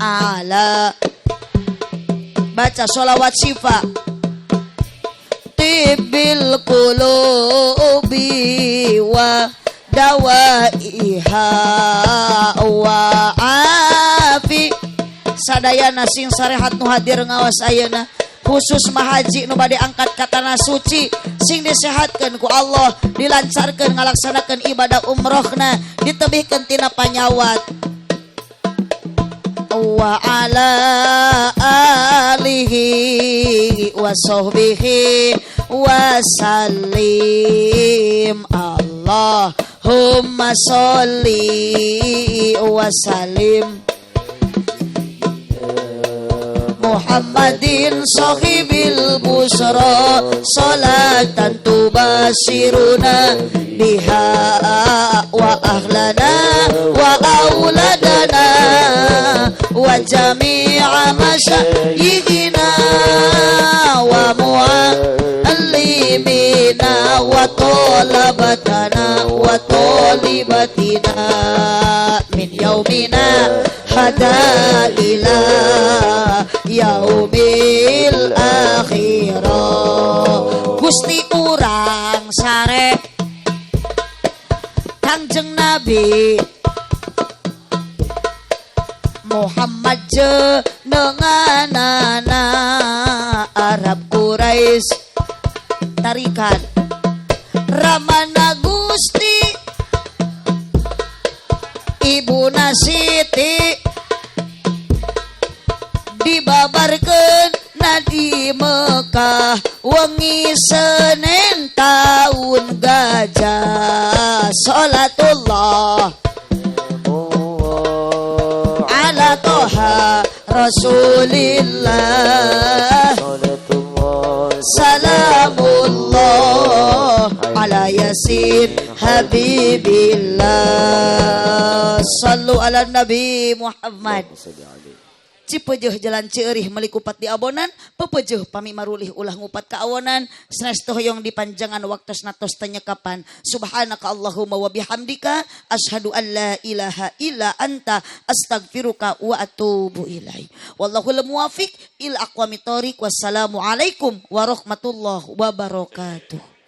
ala. Baca sholawat syifa. Tibil qulubi wa dawaiha wa afi. Sadayana sing sarehat nu hadir ngawas ayeuna, khusus mahaji nu bade angkat ka tanah suci, sing disehatkeun ku Allah, dilancarkeun ngalaksanakeun ibadah umrohna, ditebihkeun tina panyawat. Wa ala alihi wa sahbihi wa sallim. Allahumma sholli wa sallim Muhammadin sahibil busra salatan tubasiruna biha wa ahlana wa auladana wa jami'a masyayikhina wa muallimina wa talabatana wa talibatina min yaumina hada ila yaumil akhirah. Gusti urang sare Kangjeng Nabi Muhammad jenenganana Arab Quraisy tarikan Ramana Gusti Ibuna Dikabarkeun na di Mekah wengi Senin taun gajah. Salatullah ala Toha Rasulillah. Salamullah ala Yasin Habibillah. Sallu ala Nabi Muhammad. Cipeujeuh jalan Cieurih meuli kupat di abonan, pepeujeuh pami marulih ulah ngupat ka awonan, sanes teu hoyong dipanjangan waktosna tos teu nyekapan. Subhanaka Allahumma wa bihamdika asyhadu an la ilaha illa anta astaghfiruka wa atubu ilaik. Wallahul muwafiq ila aqwamit thoriq. Wassalamualaikum warahmatullahi wabarakatuh.